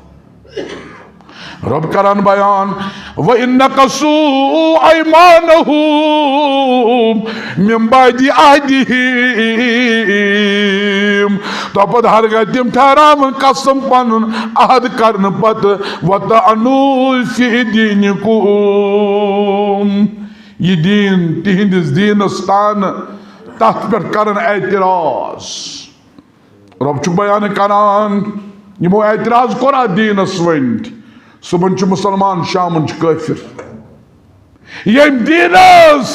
رب کران بیان، وَإِن نَكَثُوا أَيْمَانَهُمْ مِن بَعْدِ عَهْدِهِمْ، تو پتہٕ ہرگاہ تِم ٹھہراون قسم پنُن عہد کرنہٕ پتہٕ، وَطَعَنُوا فِي دِينِكُمْ، یہِ دیٖن تِہنٛدِس دیٖنس تانہٕ، تتھ پٮ۪ٹھ کرن اعتراض۔ رب چھُ بیان کران، یِمو اعتراض کوٚر اتھ دیٖنس، وۄنۍ صُبحن چھُ مُسلمان، شامن چھُ کٲفِر۔ ییٚمۍ دیٖنس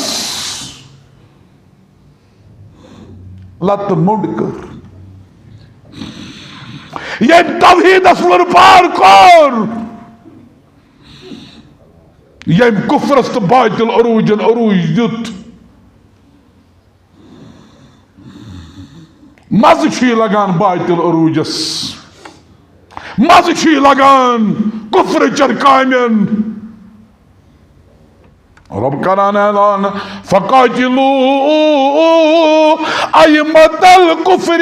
لتہٕ موٚنٛڈ کٔر، ییٚمۍ توحیٖدس لُرٕ پار کوٚر، ییٚمۍ کُفرس تہٕ باطل عروٗجن عروٗج دیُت، مزٕ چھُ یہِ لگان باطل عروٗجس، مزٕ چھُ یہِ لگان کُفرٕ چٮ۪ن کامٮ۪ن۔ رب کران اعلان، فقاتلوا أئمة الكفر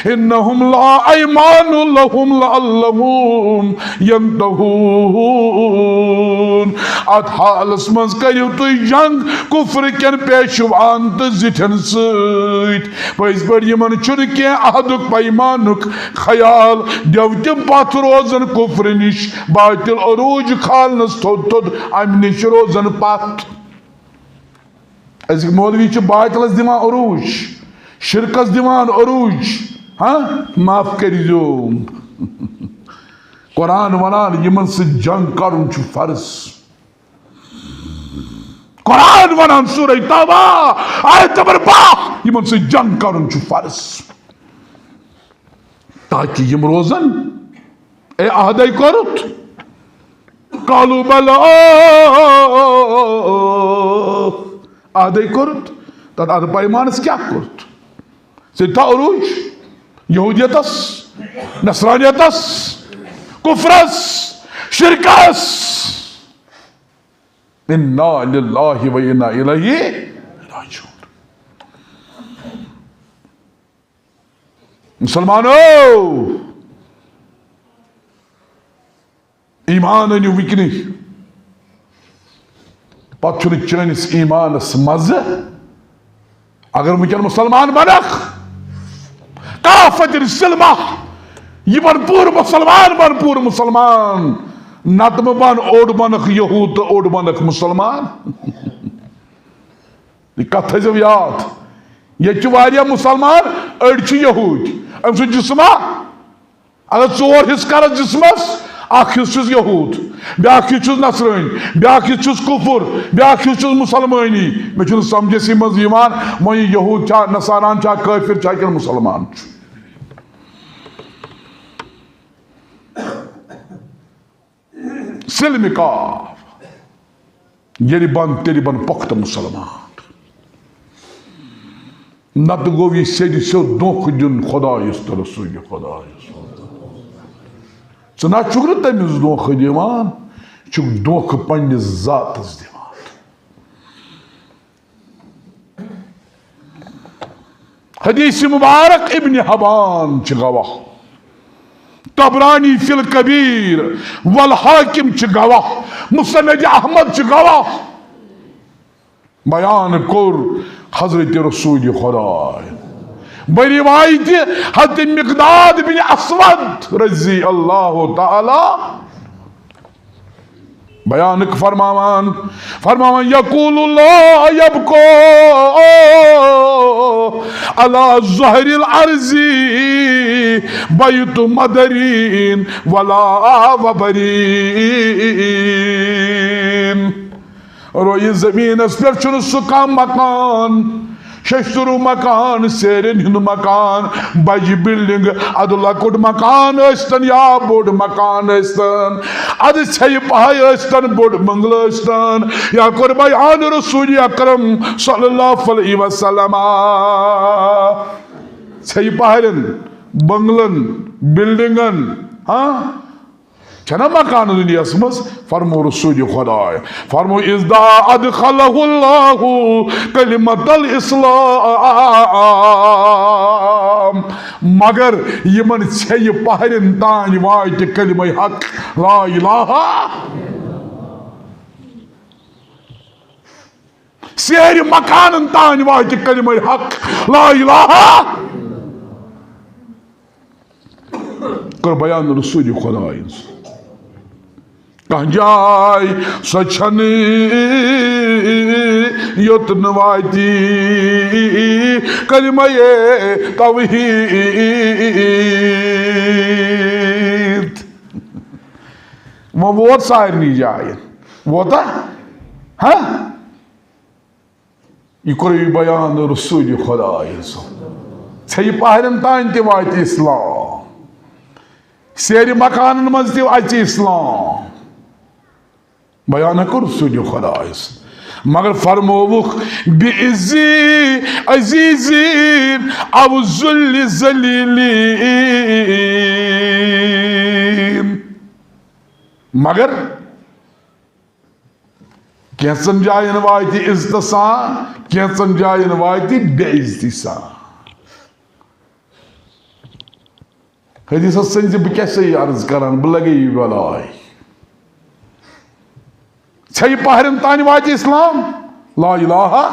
إنهم لا أيمان لهم لعلهم ينتهون۔ اتھ حالس منٛز کٔرِو تُہۍ جنگ کفر کٮ۪ن پیشوان تہٕ زِٹھٮ۪ن سۭتۍ۔ پٔزۍ پٲٹھۍ یِمن چھُنہٕ کینٛہہ عہدُک پیمانُک خیال۔ دیو تِم پتھ روزن کفر نِش، باطل عروج کھالنس تھوٚد تھوٚد، امہِ نِش روزن پتھ۔ أزِکۍ مولوی چھِ باطلس دِوان عروج، شرکس دِوان عروج۔ ہاں، معاف کٔرۍزیو۔ قرآن ونان، یِمن سۭتۍ جنگ کرُن چھُ فرض۔ قرآن ونان، سورہ توبہ، آیت نمبر باہ، یِمن سۭتۍ جنگ کرُن چھُ فرض، تاکہ یِم روزن۔ اے عہدے کوٚرُتھ؟ قالوا بلى۔ عہدے کوٚرُتھ؟ تتھ عہد پیمانس کیٛاہ کوٚرُتھ؟ ژےٚ دیُتھا عروج یہودیتس، نصرانیتس، کفرس، شرکس؟ انا للہ و انا الیہ راجعون۔ مسلمانو، ایمان أنِو وٕنکیٚنٕے، پتہٕ چھُنہٕ چٲنِس ایمانس مزٕ۔ اگر وٕنکیٚن مسلمان بنکھ، کافت سلمہ، یہِ بن پوٗرٕ مسلمان، بن پوٗرٕ مسلمان، نتہٕ مہٕ بن اوٚڑ بنکھ یہود تہٕ اوٚڑ بنکھ مسلمان۔ یہِ کتھ تھٲیزیو یاد۔ ییٚتہِ چھِ واریاہ مسلمان، أڑۍ چھِ یہوٗدۍ۔ أمۍ سُنٛد جسما اگر ژور حصہٕ کرس جسمس، اکھ حصہٕ چھُس یہوٗد، بیٛاکھ حصہٕ چھُس نصرٲنۍ، بیٛاکھ حصہٕ چھُس کفر، بیٛاکھ حصہٕ چھُس مسلمٲنی۔ مےٚ چھُنہٕ سمجھسٕے منٛز یِوان، وۄنۍ یہِ یہوٗد چھا، نصاران چھا، کٲفر چھا کِنہٕ مسلمان چھُ؟ سلمہِ کاف۔ ییٚلہِ بن، تیٚلہِ بن پۄختہٕ مُسلمان۔ نتہٕ گوٚو یہِ سیٚدِ سیوٚد دھوکہٕ دیُن خۄدایَس تہٕ رسوٗلِ خۄدایَس۔ ژٕ نہ چھُکھ نہٕ تٔمِس دھوکہٕ دِوان، ژٕ چھُکھ دھوکہٕ پننِس ذاتَس دِوان۔ حدیث مبارک ابن حبان چھِ گواہ، طبرانی فی الکبیر والحاکم چھِ گواہ، مسند احمد چھِ گواہ۔ بیان کوٚر حضرت رسول خدای بروایت حضرت مقداد بن اسود رضی اللہ تعالی بیان فرماوان، فرماوان، یقول لا یبقى على ظهر الارض بیت مدر ولا وبرین۔ رویہِ زمینس پٮ۪ٹھ چھُنہٕ سُہ کانٛہہ مکان، ششتُروٗ مکان، سیرٮ۪ن ہُنٛد مکان، بجہِ بلڈنگ، ادٕ لۄکُٹ مکان ٲسۍتن یا بوٚڑ مکان ٲسۍتن، ادٕ ژھیٚیہِ پہاے ٲسۍتن، بوٚڑ بنگلہٕ ٲسۍتن، یا کوٚر بیان رسول اکرم صلی اللہ علیہ وسلم۔ ژھیٚیہِ پہرٮ۪ن، بنگلن، بلڈنگن، ہاں؟ چھنا مکان دُنیاہس منٛز؟ فرمو رسول خدای، فرمو، اذا ادخلہ اللہ کلمۃ الاسلام، مگر یمن ژھیٚیہِ پہرٮ۪ن تام واتہِ کلمہ حق، لا الہ، سیرِ مکانن تام واتہِ کلمہ حق، لا الہ۔ کٔر بیان رسول خدایَن۔ کانٛہہ جاے سۄ چھنہٕ یوٚت نہٕ واتہِ کلمہ توحید۔ وۄنۍ ووت سارنٕے جاین۔ ووتا؟ ہاں؟ یہِ کوٚر یہِ بیان رسول خدایَن۔ ژھیٚیہِ پہرٮ۪ن تام تہِ واتہِ اسلام، سیرِ مکانن منٛز تہِ اژِ اسلام۔ بیان کوٚر رسول خدایَس، مگر فرمووُکھ، بعز عزیز او ذل ذلیل۔ مگر کینٛژن جاین واتہِ عزتہٕ سان، کینٛژن جاین واتہِ بے عزتی سان۔ حدیثس سنزِ بہٕ کیٛاہ سا یہِ عرض کران، بہٕ لگے یہِ بلاے۔ ژھیٚیہِ پہرٮ۪ن تام واتہِ اسلام، لا الہ۔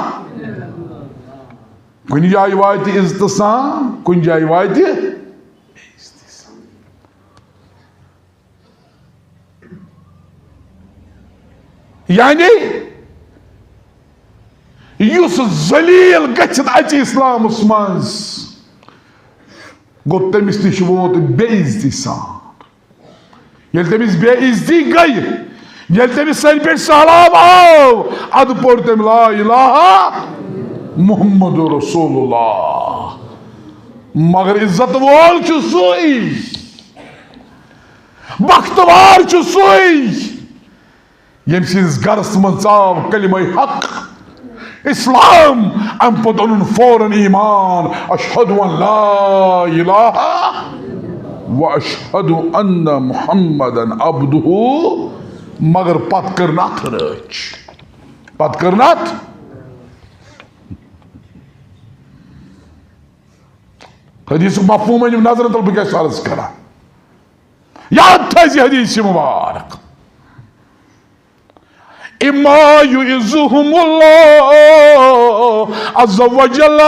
کُنہِ جایہِ واتہِ عزتہٕ سان، کُنہِ جایہِ واتہِ یعنی یُس ذلیل گٔژھِتھ اژِ اسلامس منٛز، گوٚو تٔمِس نِش ووت بے عزتی سان۔ ییٚلہِ تٔمِس بے عزتی گٔے، ییٚلہِ تٔمِس سرِ پٮ۪ٹھ سہلاب آو، ادٕ پوٚر تٔمۍ لا الہ محمد رسول اللہ۔ مگر عزت وول چھُ سُے، بختوار چھُ سُے، ییٚمۍ سٕنٛدِس گرس منٛز ژاو کلمہ حق، اسلام، امہِ پتہٕ اوٚنُن فوراً ایمان، اشہد ان لا الہ و اشہد ان محمدن عبدہ، مگر پتہٕ کٔر نہٕ اتھ رٲچھ، پتہٕ کٔر نہٕ اتھ۔ حدیثُک مفہوم أنِو نظرن تل، بہٕ کیٛاہ چھُس عرض کران۔ یاد تھٲیزِ حدیث مبارک۔ اما یعزہم اللہ عز وجل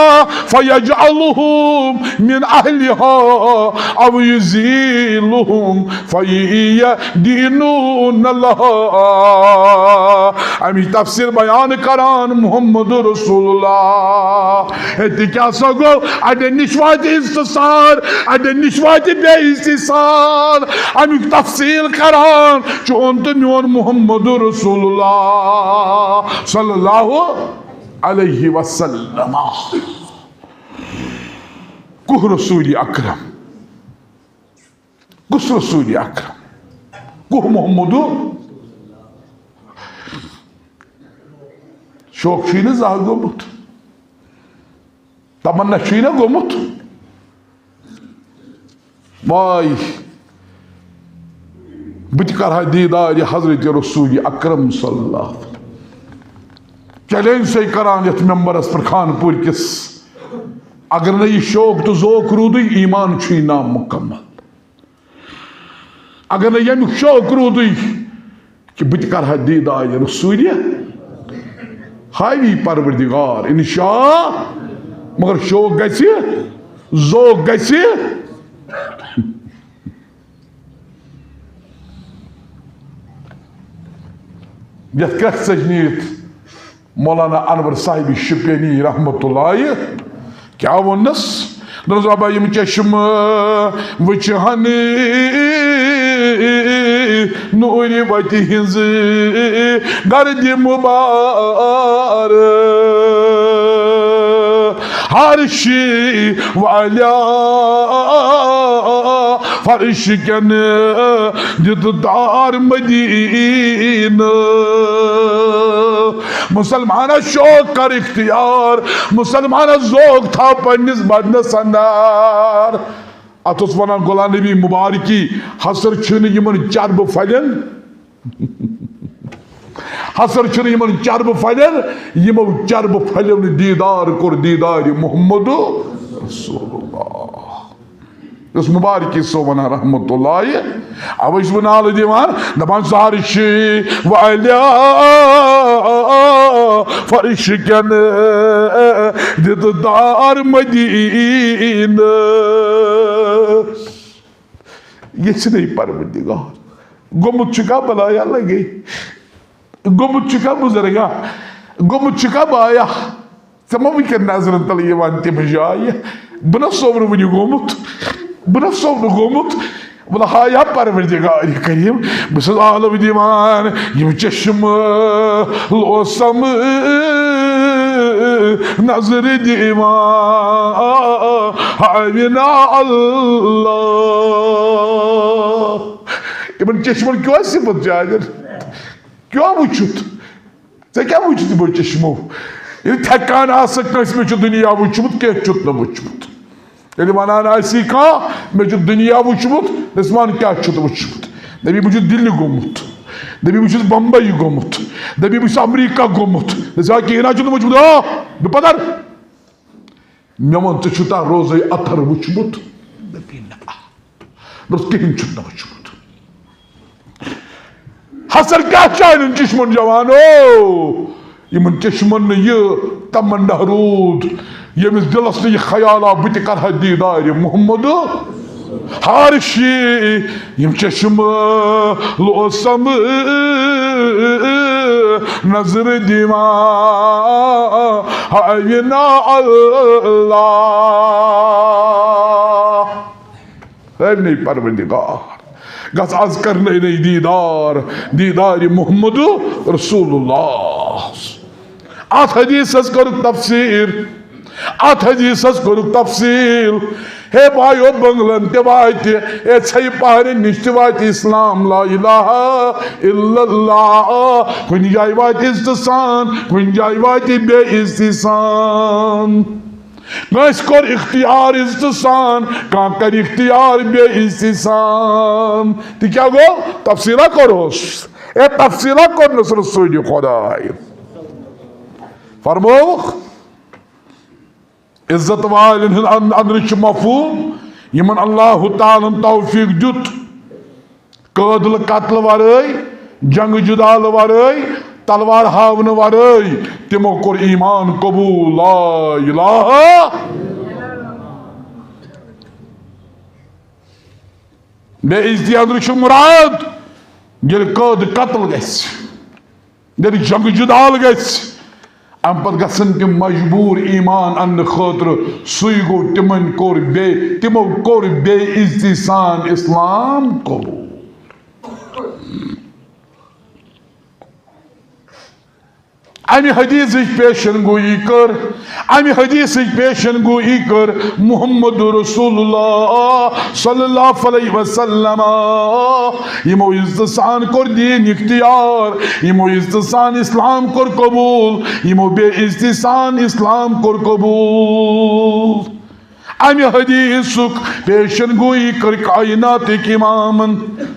فیجعلہم من اہلہا او یزیلہم فیدینون لہا۔ امِچ تفسیر بیان کران محمد رسول اللہ۔ ہے، تہِ کیٛاہ سا گوٚو؟ اَڑٮ۪ن نِش واتہِ عزتہٕ سان، اَڑٮ۪ن نِش واتہِ بے عزتی سان۔ اَمیُک تفصیٖل کران چون تہٕ میون محمد رسول اللہ صلی اللہ علیہ وسلم۔ کُس رسول اکرم؟ کُس رسول اکرم؟ کُس محمد؟ شوق چھُے نہٕ زانٛہہ گوٚمُت، تمنا چھُے نہ گوٚمُت۔ واے، بہٕ تہِ کرٕ ہا دیٖدارِ حضرت رسول اکرم صلی اللہ علیہ وسلم۔ چیلنج چھُسے کران یتھ ممبرس پٮ۪ٹھ خانپور کِس، اگر نہٕ یہِ شوق تہٕ ذوق روٗدُے، ایمان چھُے نامکمل۔ اگر نہٕ ییٚمیُک شوق روٗدُے، کہِ بہٕ تہِ کرٕ ہا دیٖدارِ رسوٗلِ، ہاوی پروردگار انشاء، مگر شوق گژھِ، ذوق گژھِ۔ یتھ کرٛکھ ژٔج نیٖرِتھ مولانا انور صاحب شپینی رحمت اللہ کیٛاہ ووٚننس؟ دوٚپنس، رۄبا، یِم چشمہٕ وٕچھِ ہن نوٗرِ وتہِ ہٕنٛز گردِ مُبارک، عرشِ والیا فرش کٮ۪ن دیدار مدینہٕ۔ مسلمانہ شوق کر اختیار، مسلمانہ ذوق تھاو پننِس بدنس اندر۔ اتھ اوس ونان غلام نبی مبارکی، حسر چھُنہٕ یِمن چربہٕ پھلٮ۪ن، حسر چھُنہٕ یِمن چربہٕ پھلٮ۪ن، یِمو چربہٕ پھلیو نہٕ دیٖدار کوٚر دیٖدارِ محمد رسول اللہ۔ یُس مبارکی صٲب ونان رحمت اللہ، اوے چھُس بہٕ نالہٕ دِوان، دپان، عرشِ والیا فرش کٮ۪ن دیدار مدینہٕ۔ یژھِ نَے پروردگار۔ گوٚمُت چھُکھا بلایا لگے؟ گوٚمُت چھُکھا بزرگا؟ گوٚمُت چھُکھا بایا؟ ژےٚ ما وٕنکٮ۪ن نظرن تل یِوان تِم جایہِ؟ بہٕ نہ سوٚو نہٕ وُنہِ گوٚمُت، بہٕ نہ سوٚو نہٕ گوٚمُت۔ وَلہٕ ہا یا پروردگار کریم، بہٕ چھُس آلو دِوان، یِم چشمہٕ لوسم نظر دِوان، ہاوِنا اللہ۔ یِمن چشمن کیٛاہ صفت چھِ؟ اگر کیٛاہ وٕچھُتھ؟ ژےٚ کیٛاہ وٕچھُتھ یِمو چشمو؟ ییٚلہِ تھٮ۪کان آسکھ کٲنٛسہِ، مےٚ چھُ دُنیا وٕچھمُت، کینٛہہ چھُتھ نہٕ وٕچھمُت۔ ییٚلہِ ونان آسی کانٛہہ، مےٚ چھُ دُنیا وٕچھمُت، دٔپِس وَن کیٛاہ چھُتھ وٕچھمُت؟ دٔپِس بہٕ چھُس دِلہِ گوٚمُت، دٔپِس بہٕ چھُس بمبئی گوٚمُت، دٔپِس بہٕ چھُس امریکہ گوٚمُت۔ دٔپِس آ، کِہیٖنۍ نہ چھُتھ نہٕ وٕچھمُت۔ آ، بہٕ پتر۔ مےٚ وَن، ژےٚ چھُتھا روزے اطہر وٕچھمُت؟ دٔپِن نہ۔ دوٚپُس، کِہیٖنۍ چھُنہٕ وٕچھمُت۔ حسر کیٛاہ چانٮ۪ن چشمن جوانو؟ یِمن چشمن نہٕ یہِ تمنا روٗد، ییٚمِس دِلس نہٕ یہِ خیال آو، بہٕ تہِ کرٕ ہا دیٖدارِ محمد۔ ہارشی یِم چشمہٕ لوسم نظر دِوان، ہاوِنا اللہ۔ ہے نَے پروردگار، گژھ از کرنٲے نَے دیٖدار، دیٖدارِ محمد رسول اللہ۔ اتھ حدیثس کٔرٕکھ تفسیر، اتھ حدیثس کٔرٕکھ تفصیل۔ ہے بایو، بنگلن تہِ واتہِ، ہے ژھیہِ پہرِ نِش تہِ واتہِ اسلام، لا الہ الا اللہ۔ کُنہِ جایہِ واتہِ عزتہٕ سان، کُنہِ جایہِ واتہِ بے عزتی سان۔ کٲنٛسہِ کوٚر اختیار عزتہٕ سان، کانٛہہ کرِ اختیار بے عزتی سان۔ تہِ کیٛاہ گوٚو؟ تفصیٖلہ کوٚرہوس۔ ہے، تفصیٖلہ کوٚرنس رسول خداے۔ فرمووُکھ، عزت والٮ۪ن ہُنٛد ان-، اندرٕ چھُ مفہوم، یِمن اللہ تعالیٰ ہن توفیق دیُت۔ قٲدلہٕ قتلہٕ ورٲے، جنگ جدالہٕ ورٲے، تلوار ہاونہٕ ورٲے تِمو کوٚر ایمان قبول۔ لا الہ۔ بے عزتی اندرٕ چھُ مراد، ییٚلہِ قٲد قتل گژھِ، ییٚلہِ جنگ جدال گژھِ، امہِ پتہٕ گژھن تِم مجبوٗر ایمان اننہٕ خٲطرٕ۔ سُے گوٚو، تِمن کوٚر بے، تِمو کوٚر بے عزتی سان اسلام قبول۔ امہِ حدیثٕچ پیشن گویی کٔر، امہِ حدیثٕچ پیشن گویی کٔر محمد رسول اللہ صلی اللہ علیہ وسلم۔ یِمو عزتہٕ سان کوٚر دین اختیار، یِمو عزتہٕ سان اسلام کوٚر قبول، یِمو بے عزتی سان اسلام کوٚر قبول۔ امہِ حدیثُک پیشن گویی کٔر کائناتٕکۍ امامن۔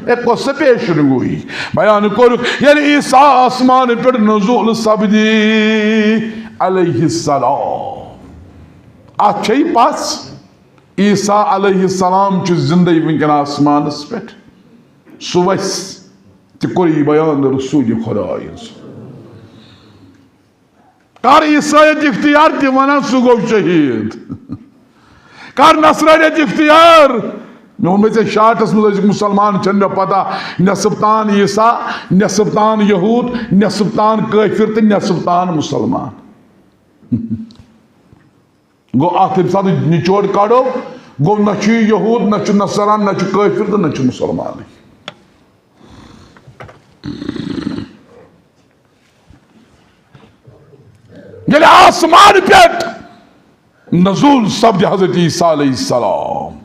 اے، کۄس سۄ پیشن گویی؟ بیان کوٚرُکھ، ییٚلہِ عیسیٰ آسمان پٮ۪ٹھ نزول سپدی علیہ السلام۔ اتھ چھے پژھ، عیسیٰ علیہ السلام چھُ زندے وٕنکٮ۪ن آسمانس پٮ۪ٹھ۔ سُہ وسہِ تہِ کوٚر یہِ بیان رسول خدایَن۔ کر عیسائیت اختیار، تِم ونان سُہ گوٚو شہیٖد۔ کر نصرانیت اختیار۔ مےٚ ووٚنمَے ژےٚ شارٹس منٛز ٲسِکھ مُسلمان، چھَنہٕ مےٚ پتہ، نٮ۪صٕف تان عیسیٰ، نٮ۪صٕف تان یہوٗد، نٮ۪صٕف تان کٲفِر تہٕ نٮ۪صٕف تان مُسلمان۔ گوٚو، اتھ ییٚمہِ ساتہٕ نچوڑ کڑو، گوٚو، نہ چھُ یہِ یہوٗد، نہ چھُ نصران، نہ چھُ کٲفِر تہٕ نہ چھُ مُسلمانٕے۔ ییٚلہِ آسمان پٮ۪ٹھ نزول سپدِ حضرت عیسیٰ علیہ السلام،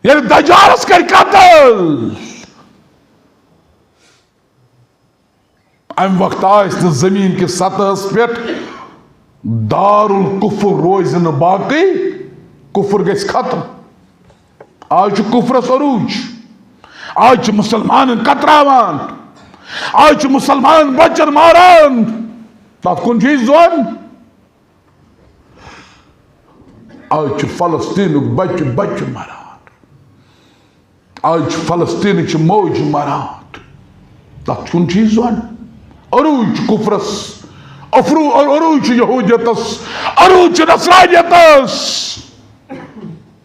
ییٚلہِ دجالس کرِ قتل، امہِ وقتہٕ آسہِ نہٕ زمین کِس سطحس پٮ۪ٹھ دارالکفر روزِ نہٕ باقٕے، کفر گژھِ ختم۔ آز چھُ کفرس عروج، آز چھِ مُسلمانن کتراوان، آز چھِ مُسلمان بچن ماران۔ تتھ کُن چھُ یہِ زون۔ آز چھِ فلسطینُک بچہِ بچہِ مران، آز چھِ فلسطینٕچ موج مران۔ تتھ کُن چھُ یہِ زون۔ عروج چھُ کفرس، افرو-، عروج چھُ یہودیتس، عروج چھُ نصرانیتس۔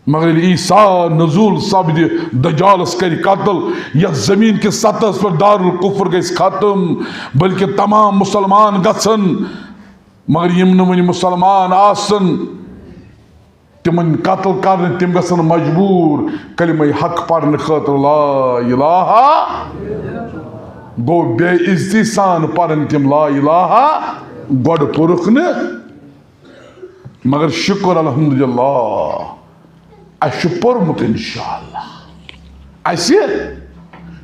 مگر ییٚلہِ عیسیٰ نزول سپدِ، دجالس کرِ قتل، یتھ زمین کِس سطحس پٮ۪ٹھ دارالکفر گژھِ ختم، بلکہ تمام مسلمان گژھن، مگر یِم نہٕ وۄنۍ مسلمان آسن، تِمن قتل کرنہٕ، تِم گژھن مجبوٗر کلمہ حق پرنہٕ خٲطرٕ لا الہ۔ گوٚو، بے عزتی سان پرن تِم لا الہ، گۄڈٕ پوٚرُکھ نہٕ۔ مگر شُکر الحمدللہ، اَسہِ چھُ پوٚرمُت انشاءاللہ۔ اَسہِ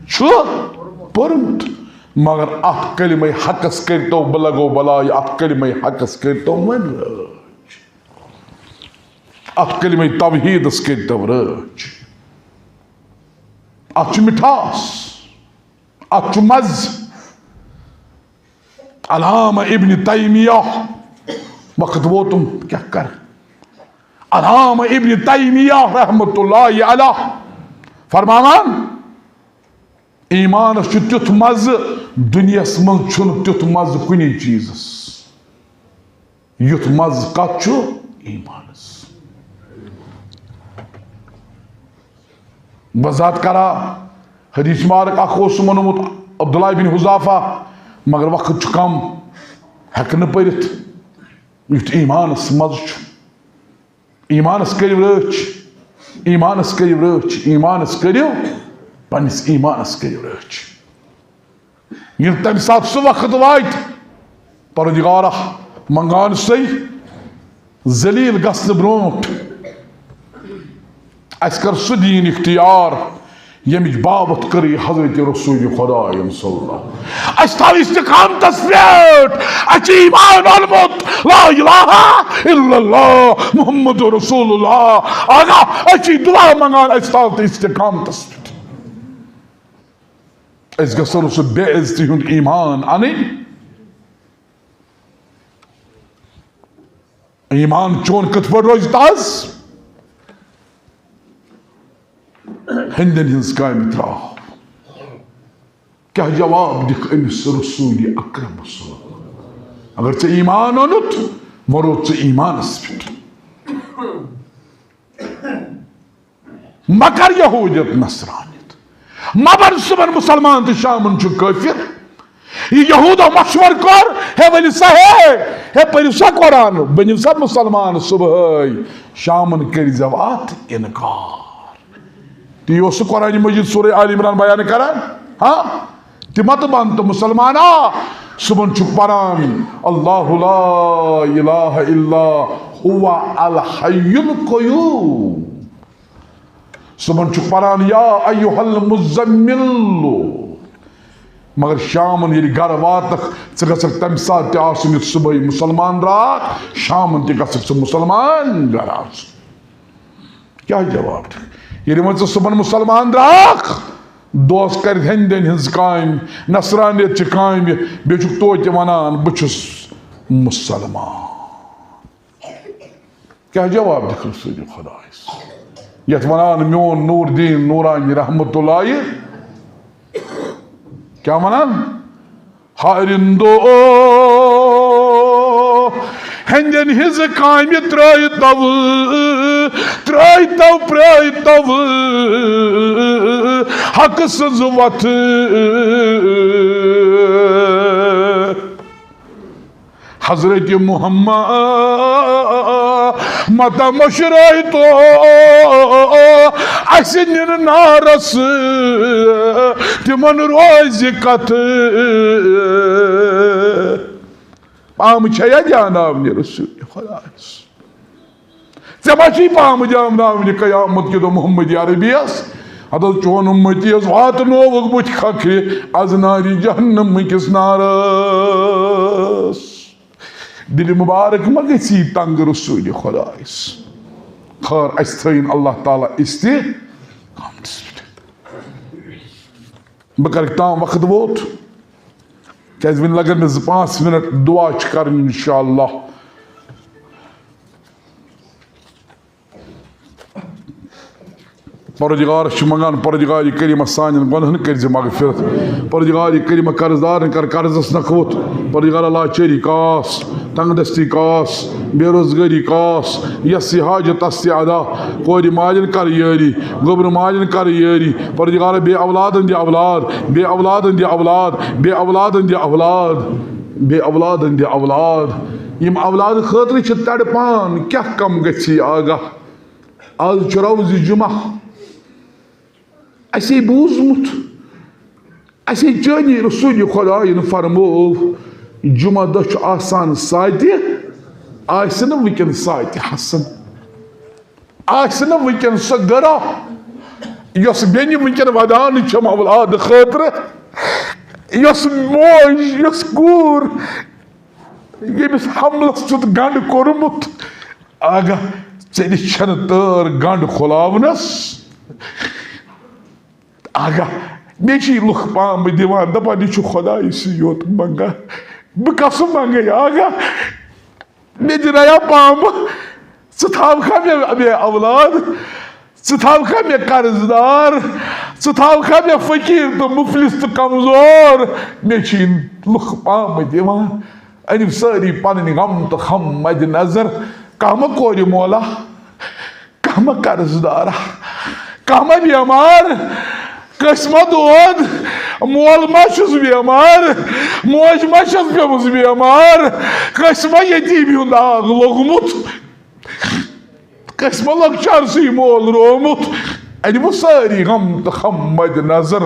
چھُ پوٚرمُت۔ مگر اَتھ کلمہ حقس کٔرۍتو، بہٕ لگو بلاے، اَتھ کلمہ حقس کٔرۍتو وۄنۍ رٲچھ۔ اَتھ کلمہ توحیدس کٔرۍتو رٲچھ۔ اَتھ چھُ مِٹھاس۔ اتھ چھُ مزٕ۔ علامہ ابن تیمیہ، وقت ووتُم، کیٛاہ کرٕ؟ علامہ ابن تیمیہ رحمت اللہ علیہ فرماوان، ایمانس چھُ تیُتھ مزٕ، دُنیاہس منٛز چھُنہٕ تیُتھ مزٕ کُنی چیٖزس۔ یُتھ مزٕ کتھ چھُ؟ ایمانس۔ وضاحت کرا، حدیث مبارک اکھ اوس سُہ ووٚنمُت عبداللہ بن حذافہ، مگر وقت چھُ کم، ہٮ۪کہٕ نہٕ پٔرِتھ۔ یُتھ ایمانس مزٕ چھُ۔ ایمانس کٔرِو رٲچھ، ایمانس کٔرِو رٲچھ، ایمانس کٔرِو، پننِس ایمانس کٔرِو رٲچھ۔ ییٚلہِ تَمہِ ساتہٕ سُہ وقت واتہِ، پروردگارا، منگان سُے ذلیل گژھنہٕ برونٹھ اَسہِ کر سُہ دیٖن اختیار، ییٚمِچ باوتھ کٔرٕے حضرت رسول خدایَن صلی اللہ۔ اَسہِ تھاو استقامتس پٮ۪ٹھ، اَسہِ چھُ ایمان اوٚنمُت، لا الہ الا اللہ محمد رسول اللہ۔ آگاہ، اَسہِ چھِ دعا منگان، اَسہِ تھاو تہٕ استقامتس پٮ۪ٹھ۔ أسۍ گژھو نہٕ سُہ بے عزتی ہُنٛد ایمان اَنٕنۍ۔ ایمان چون کِتھ پٲٹھۍ روزِ تازٕ؟ ہیٚندٮ۪ن ہٕنٛز کامہِ ترٛاو۔ کیٛاہ جواب دِکھ أمِس رسول اکرم صلی اللہ علیہ وسلم؟ اگر ژےٚ ایمان اوٚنُتھ، وۄنۍ روز ژٕ ایمانس پٮ۪ٹھ۔ مہ کر یہودیت نصرانیت۔ مہ بن صبحن مسلمان تہٕ شامن چھُ کٲفر۔ یہِ یہودو مشور کوٚر، ہے ؤلِو سا، ہے، ہے پٔرِو سا قرآن، بٔنِو سا مسلمان صبحٲے، شامن کٔرۍزیو اتھ انکار۔ تی اوس سُہ قرآن مجید سورہ آل عمران بیان کران۔ ہاں، تہِ مہ تہٕ بن تہٕ مسلمان، آ، صبحن چھُ پران، اللہ لا الہ الا هو الحی القیوم۔ صبحن چھُ پران، یا ایھا المزمل۔ مگر شامن ییٚلہِ گرٕ واتکھ، ژٕ گژھکھ تمہِ ساتہٕ تہِ آسُن یُتھ صبحٲے مُسلمان درٛاکھ، شامن تہِ گژھکھ ژٕ مُسلمان گرٕ آسُن۔ کیٛاہ جواب دِکھ؟ ییٚلہِ وۄنۍ ژٕ صُبحن مُسلمان درٛاکھ، دۄہس کرِ ہیٚندٮ۪ن ہٕنٛز کامہِ، نصرانیت چہِ کامہِ، بیٚیہِ چھُکھ توتہِ ونان، "بہٕ چھُس مُسلمان۔" کیٛاہ جواب دِکھ رسول خۄدایس؟ یتھ ونان میون نور دین نورانی رحمت اللہ، کیٛاہ ونان؟ ہارندو ہندین ہنز کامہِ ترٲے تو، ترٲے تو، پرٲے تو حق سٕنز وتھ۔ حضرت محمد متا مشرٲے تو اسہِ نِن نارس تِمن روزِ کتھ۔ پامہٕ چھا یا دیاناونہِ رسول خۄدایس؟ ژےٚ ما چھُے پامہٕ دیاناونہِ قیامت کہِ دۄہ محمد عربیس؟ ہتہٕ حظ چون اُمتی حظ واتنووُکھ بُتھِ خکھرِ از نارِ جہنم کِس نارس۔ دِلہِ مُبارک ما گژھی تنگ رسول خۄدایس؟ خٲر، اسہِ تھٲیِن اللہ تعالیٰ استقامتس پٮ۪ٹھ۔ بہٕ کرٕ تام وقت ووت، کیازِ وۄنۍ لگن مےٚ زٕ پانٛژھ منٹ، دعا چھِ کرٕنۍ انشاءاللہ۔ پروردگارس چھِ منگان، پروردگار کریمہ سانٮ۪ن گۄنہن کٔرۍ زِ مغفرت، پروردگار کریمہ قرض دارن کر قرضس نکھوت، پروردگار لاچٲری کاس، تنگ دستی کاس، بے روزگاری کاس، یس یہِ حاجت تس تہِ ادا، کورِ مالٮ۪ن کر یٲری، گوٚبرٕ مالٮ۪ن کر یٲری، پروردگارا بے اولادن دِ اولاد، بے اولادن دِ اولاد، بے اولادن دِ اولاد، بے اولادن دِ اولاد۔ یِم اولاد خٲطرٕ چھِ تڑپان، کیٛاہ کم گژھی آگاہ۔ آز چھُ روزِ جمعہ، اسے بوٗزمُت، اسے چٲنی رسول خۄدایَن فرموو، جمعہ دۄہ چھُ آسان ساتہِ، آسہِ نہٕ وٕنکٮ۪ن ساتہِ حسن، آسہِ نہٕ وٕنکٮ۪ن سۄ گرا، یۄس بیٚنہِ وٕنکٮ۪ن ودان چھم اولاد خٲطرٕ، یۄس موج، یۄس کوٗر، ییٚمِس حملس چھُتھ گنڈ کوٚرمُت، آگاہ، ژےٚ نِش چھنہٕ تٲر گنڈ کھُلاونس۔ آگاہ، مےٚ چھِ یہِ لُکھ پامہٕ دِوان، دپان، یہِ چھُ خۄدایہِ سٕے یوت منگان۔ بہٕ کسہٕ منگے؟ آگاہ، مےٚ دِنایا پامہٕ؟ ژٕ تھاوکھا مےٚ بے اولاد؟ ژٕ تھاوکھا مےٚ قرض دار؟ ژٕ تھاوکھا مےٚ فقیٖر تہٕ مُفلِس تہٕ کمزور؟ مےٚ چھِ یِم لُکھ پامہٕ دِوان۔ أنِم سٲری پنٕنۍ غم تہٕ خم مدِ نظر۔ کانٛہہ ما کورِ مولا؟ کانٛہہ ما قرض دارا؟ کانٛہہ ما بیمار؟ کٲنٛسہِ ما دود؟ مول ما چھُس بیمار؟ موج ما چھَس پیٚمٕژ بیمار؟ کٲنٛسہِ ما یتیٖمی ہُنٛد داغ لوٚگمُت؟ کٲنٛسہِ ما لۄکچارسٕے مول روومُت؟ اَنہِ وۄنۍ سٲری غم تہٕ خم مدِ نظر،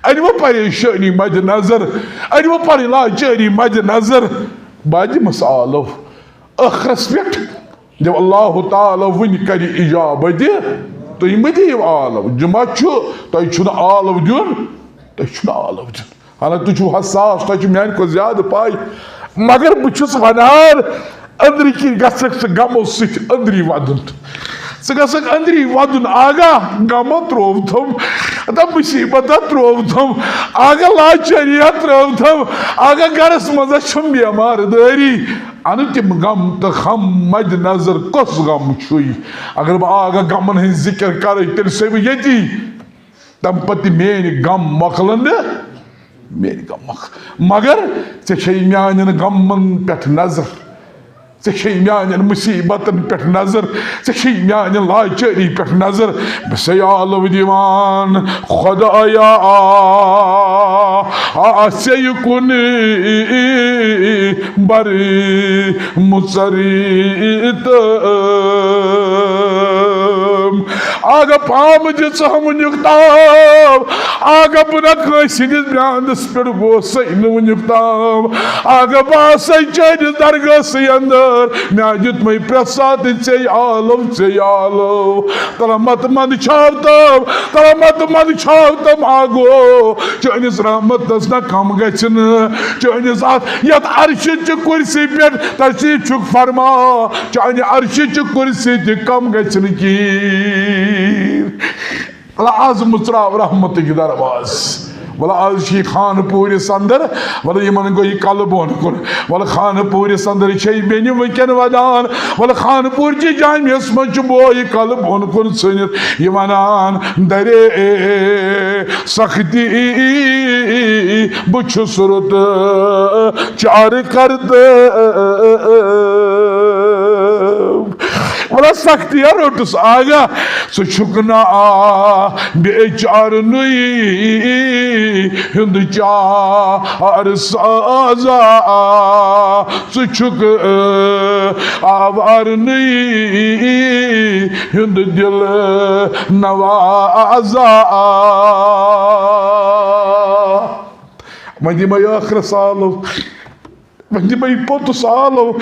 اَنہِ وۄنۍ پریشٲنی مدِ نظر، اَنہِ وۄنۍ پنٕنۍ لاچٲری مدِ نظر۔ بہٕ دِمس آلو ٲخرس پٮ۪ٹھ۔ دِو اللہ تعالیٰ وٕنہِ کرِ اجابت، تُہۍ مہٕ دِیِو آلو۔ جمعہ چھُ، تۄہہِ چھُنہٕ آلو دیُن، تۄہہِ چھُنہٕ آلو دیُن۔ حالانکہ تُہۍ چھِو حساس، تۄہہِ چھُ میانہِ کھۄتہٕ زیادٕ پاے، مگر بہٕ چھُس ونان، أنٛدرٕ کِنۍ گژھکھ ژٕ غمو سۭتۍ أنٛدری ودُن۔ ژٕ گژھکھ أنٛدری ودُن، آگاہ غمہ ترٛووتھم، دپ مصیبتہ ترٛووتھم، آگاہ لاچٲریہ ترٛووتھم، آگاہ گرس منٛز چھم بیمار دٲری۔ انہٕ تِم غم تہٕ خم مدِ نظر، کۄس غم چھُے؟ اگر بہٕ آگاہ غمن ہٕنٛز ذکر کرٕ، تیٚلہِ چھُسے بہٕ ییٚتی۔ تَمہِ پتہٕ تہِ میٲنۍ غم مۄکلن نہٕ، میٲنۍ غم مۄکل-، مگر ژےٚ چھے میانٮ۪ن غمن پٮ۪ٹھ نظر، ژےٚ چھے میانٮ۪ن مصیبتن پٮ۪ٹھ نظر، ژےٚ چھے میانٮ۪ن لاچٲری پٮ۪ٹھ نظر۔ بہٕ چھسے آلو دِوان خۄدایا، آ، آ، ژےٚ کُن بر مُژر تہٕ اگہ پام دِژہم وُنیُک تام، اگہ بہٕ نہ کٲنٛسہِ ہٕنٛدِس برٛانٛدَس پٮ۪ٹھ گوسَے نہٕ وُنیُک تام، اگہ بہٕ آسَے چٲنِس درگاہسٕے اندر، مےٚ دیُتمَے پرٛٮ۪تھ ساتہٕ ژےٚ آلو، ژےٚ آلو۔ تلمت مند چھاو تم، تلمت مند چھاو تم آگو۔ چٲنِس رحمتس نہ کم گژھِ نہٕ، چٲنِس اتھ یتھ عرشہِ چہِ کرسی پٮ۪ٹھ تشریف چھُکھ فرما، چانہِ عرشہِ چہِ کرسی تہِ کم گژھِ نہٕ کِہیٖنۍ۔ اللہ از مُژراو رحمتٕکۍ دروازٕ۔ وَلہٕ آز چھِ یہِ خانہٕ پوٗرِس اندر، وَلہٕ یِمن گوٚو یہِ کلہٕ بۄن کُن۔ وَلہٕ خانہٕ پوٗرِس اندر چھے بیٚنہِ وٕنکٮ۪ن ودان۔ وَلہٕ خانہٕ پوٗرچہِ جامعس منٛز چھُ بوے کلہٕ بۄن کُن ژھٕنِتھ یہِ ونان، درے سختی بہٕ چھُس رُت چارٕ کرتہٕ۔ وَلہٕ سختی روٚٹُس آگاہ، ژٕ چھُکھ نہٕ آ بے چارنُے ہُنٛد چار سازا، ژٕ چھُکھ آوارنُے ہُنٛد دل نوازا۔ وۄنۍ دِمے ٲخرس آلو، وۄنۍ دِمے پوٚتُس آلو،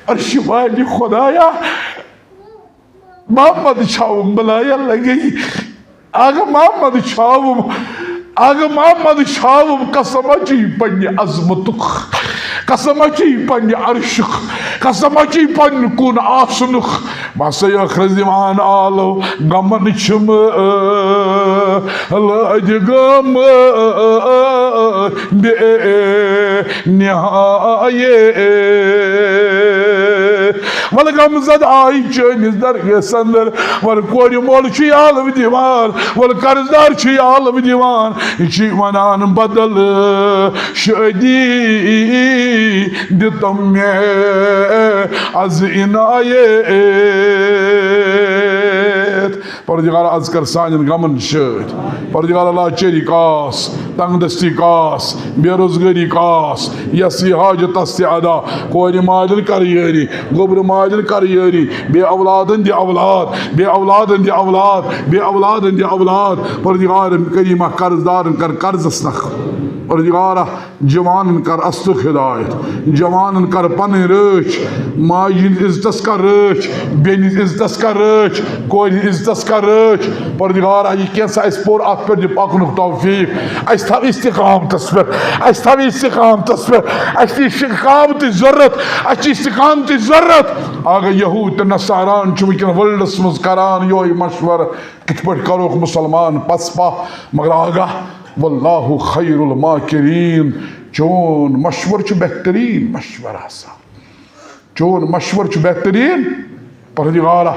عرشہِ والہِ خدایا۔ محمد چھاوُم بلایا لگے۔ اگہ محمد چھاوُم، اگہ محمد چھاوُم، قسم چی پننہِ عظمتُک، قسم چی پننہِ عرشُک، قسم چی پننہِ کُن آسنُک۔ بس ٲخرس دِوان آلو، غمن چھُم لٲدِ گٲمٕتۍ بے نہایت۔ ولہٕ غمزد آیہِ چٲنِس درگاہس اندر، ولہٕ کورِ مول چھُ یالہٕ دِوان، ولہٕ قرضدار چھُ یالہٕ دِوان۔ یہِ چھُ ونان، بدل شٲدی دِتم مےٚ از عنایت۔ پروردگار، از کر سانٮ۪ن غمن شٲدۍ۔ پروردگار، لاچٲری کاس، تنگ دستی کاس، بے روزگاری کاس، یس یہِ حاجت تس تہِ ادا۔ کورِ مالٮ۪ن کر یٲری، گوٚبرٕ مالٮ۪ن کر یٲری، بے اولادن دِ اولاد، بے اولادن دِ اولاد، بے اولادن دِ اولاد۔ پروردگار کریمہ، قرض دارن کر قرضس نکھ۔ پروردگارا، جوانن کر اصلُک ہدایت، جوانن کر پنٕنۍ رٲچھ، ماجہِ ہٕنٛدِس عزتس کر رٲچھ، بیٚنہِ ہٕنٛدِس عزتس کر رٲچھ، کورِ ہٕنٛدِس عزتس کر رٲچھ۔ پروردگارا، یہِ کینٛژھا اَسہِ پوٚر، اتھ پٮ۪ٹھ دِ پکنُک توفیق۔ اَسہِ تھاو استقامتس پٮ۪ٹھ، اَسہِ تھاو استقامتس پٮ۪ٹھ، اَسہِ چھِ استقامتٕچ ضرورت، اَسہِ چھِ استقامتٕچ ضرورت۔ اگر یہود تہٕ نصاران چھِ وٕنکٮ۪ن worldس منٛز کران یِہوٚے مشورٕ، کِتھ پٲٹھۍ کروکھ مُسلمان پسپا؟ مگر آگاہ، واللہ خیر الماکرین، چون مشورٕ چھُ بہتریٖن مشورٕ آسان، چون مشورٕ چھُ بہتریٖن۔ پروردگارا،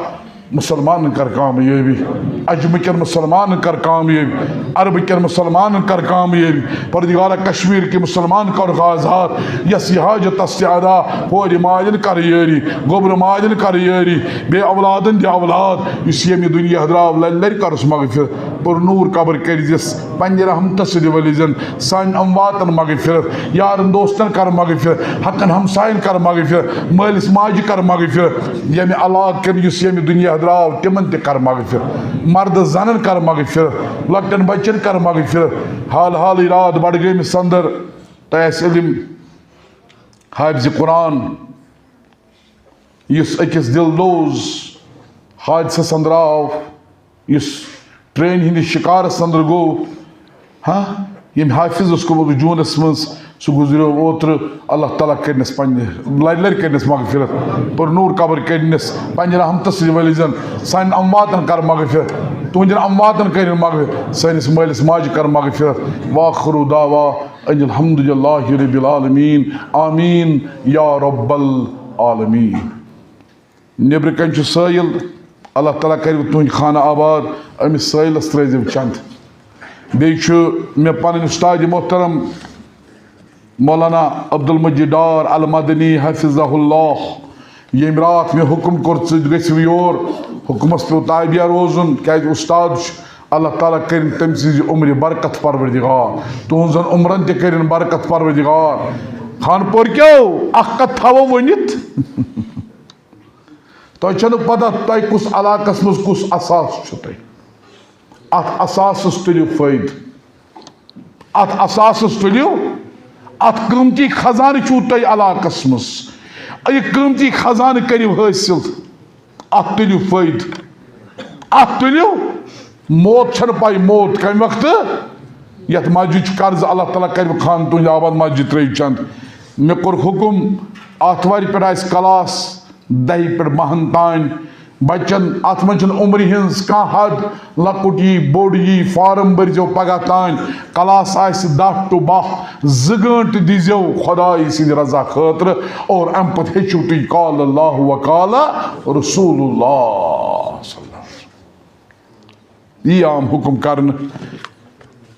مُسلمانن کر کامیٲبی، عجمہٕ کٮ۪ن مُسلمانن کر کامیٲبی، عربہٕ کٮ۪ن مُسلمانن کر کامیٲبی۔ پروردگارا، کشمیر کہِ مُسلمان کرُکھ آزاد، یس یہِ حاجت تس تہِ ادا، کورِ مالٮ۪ن کر یٲری، گوٚبرٕ مالٮ۪ن کر یٲری، بے اولادن دِ اولاد، یُس ییٚمہِ دُنیا درٛاو، لرِ لرِ کرُس مغفرت، پر نور قبر کٔرزِس پننہِ رحمتہٕ سۭتۍ ؤلزٮ۪ن، سانٮ۪ن امواتن مغفرت، یارن دوستن کر مغفرت، حقن ہمساین کر مغفرت، مٲلِس ماجہِ کر مغفرت، ییٚمہِ علاقہٕ کٮ۪ن یُس ییٚمہِ دُنیا درٛاو تِمن تہِ کر مغفرت، مردٕ زنن کر مغفرت، لۄکٹٮ۪ن بچن کر مغفرت۔ حال حالٕے راتھ بڈگٲمِس اندر تۄہہِ آسہِ علم، حافظ قرآن یُس أکِس دِلدوز حادثس اندر آو، یُس ٹرینہِ ہٕنٛدِس شِکارس اندر گوٚو، ہاں، ییٚمۍ حافظ اوس گوٚمُت جوٗنس منٛز، سُہ گُزریو اوترٕ۔ اللہ تعالیٰ کٔرنس پننہِ لرِ لرِ کٔرنس مغفرت، پر نور قبر کٔرنس پننہِ رحمتس سۭتۍ ؤلزٮ۪ن، سانٮ۪ن امواتن کر مغفرت، تُہنٛدٮ۪ن امواتن کٔرِن مغفرت، سٲنِس مٲلِس ماجہِ کر مغفرت۔ وآخر دعویٰ ان الحمد للہ رب العالمین، آمین یا رب العالمین۔ نیٚبرٕ کنہِ چھُ سٲیِل، اللہ تعالیٰ کَرِ تُہٕنٛدۍ خانہٕ آباد، أمِس سٲیِلَس ترٲیزیو چنٛد۔ بیٚیہِ چھُ مےٚ پنٕنۍ اُستاد محترم مولانا عبدالمجید ڈار المدنی حفظہ اللہ، ییٚمۍ راتھ مےٚ حُکُم کوٚر، "ژٕ گٔژھِو یور"، حُکمَس پیوٚو تابع روزُن، کیٛازِ اُستاد چھُ۔ اللہ تعالیٰ کٔرِن تٔمۍ سٕنٛزِ عمرِ برکت پروردگار، تُہٕنٛزن عمرن تہِ کٔرِن برکت پروردگار۔ خانہٕ پورکیو، اکھ کتھ تھاوو ؤنِتھ۔ تۄہہِ چھَنہٕ پتہ تۄہہِ کُس علاقس منٛز کُس اثاث چھُ تۄہہِ۔ اتھ اثاثس تُلِو فٲیدٕ۔ اتھ اثاثس تُلِو، اتھ قۭمتی خزانہٕ چھُو تۄہہِ علاقس منٛز۔ یہِ قۭمتی خزانہٕ کٔرِو حٲصِل۔ اتھ تُلِو فٲیدٕ۔ اتھ تُلِو۔ موت چھَنہٕ پَے، موت کَمہِ وقتہٕ؟ یَتھ مسجد چھُ قرض، اللہ تعالیٰ کَرِ خان تُہٕنٛدِ آباد مسجد ترٛٲوِتھ چند۔ مےٚ کوٚر حُکُم، آتھوارِ پٮ۪ٹھ آسہِ کلاس، دَہہِ پٮ۪ٹھ بَہَن تام۔ بَچَن، اَتھ منٛز چھَنہٕ عمرِ ہٕنٛز کانٛہہ حد، لۄکُٹ یی، بوٚڑ یی، فارم بٔرۍزیو پگاہ تام۔ کلاس آسہِ دَہ to بَہہ، زٕ گٲنٛٹہٕ دیٖزیو خۄداے سٕنٛدِ رضا خٲطرٕ، اور اَمہِ پَتہٕ ہیٚچھِو تُہۍ قال اللہ و قال رسول اللہ صلی اللہ علیہ وسلم۔ یی عام حُکُم کرنہٕ۔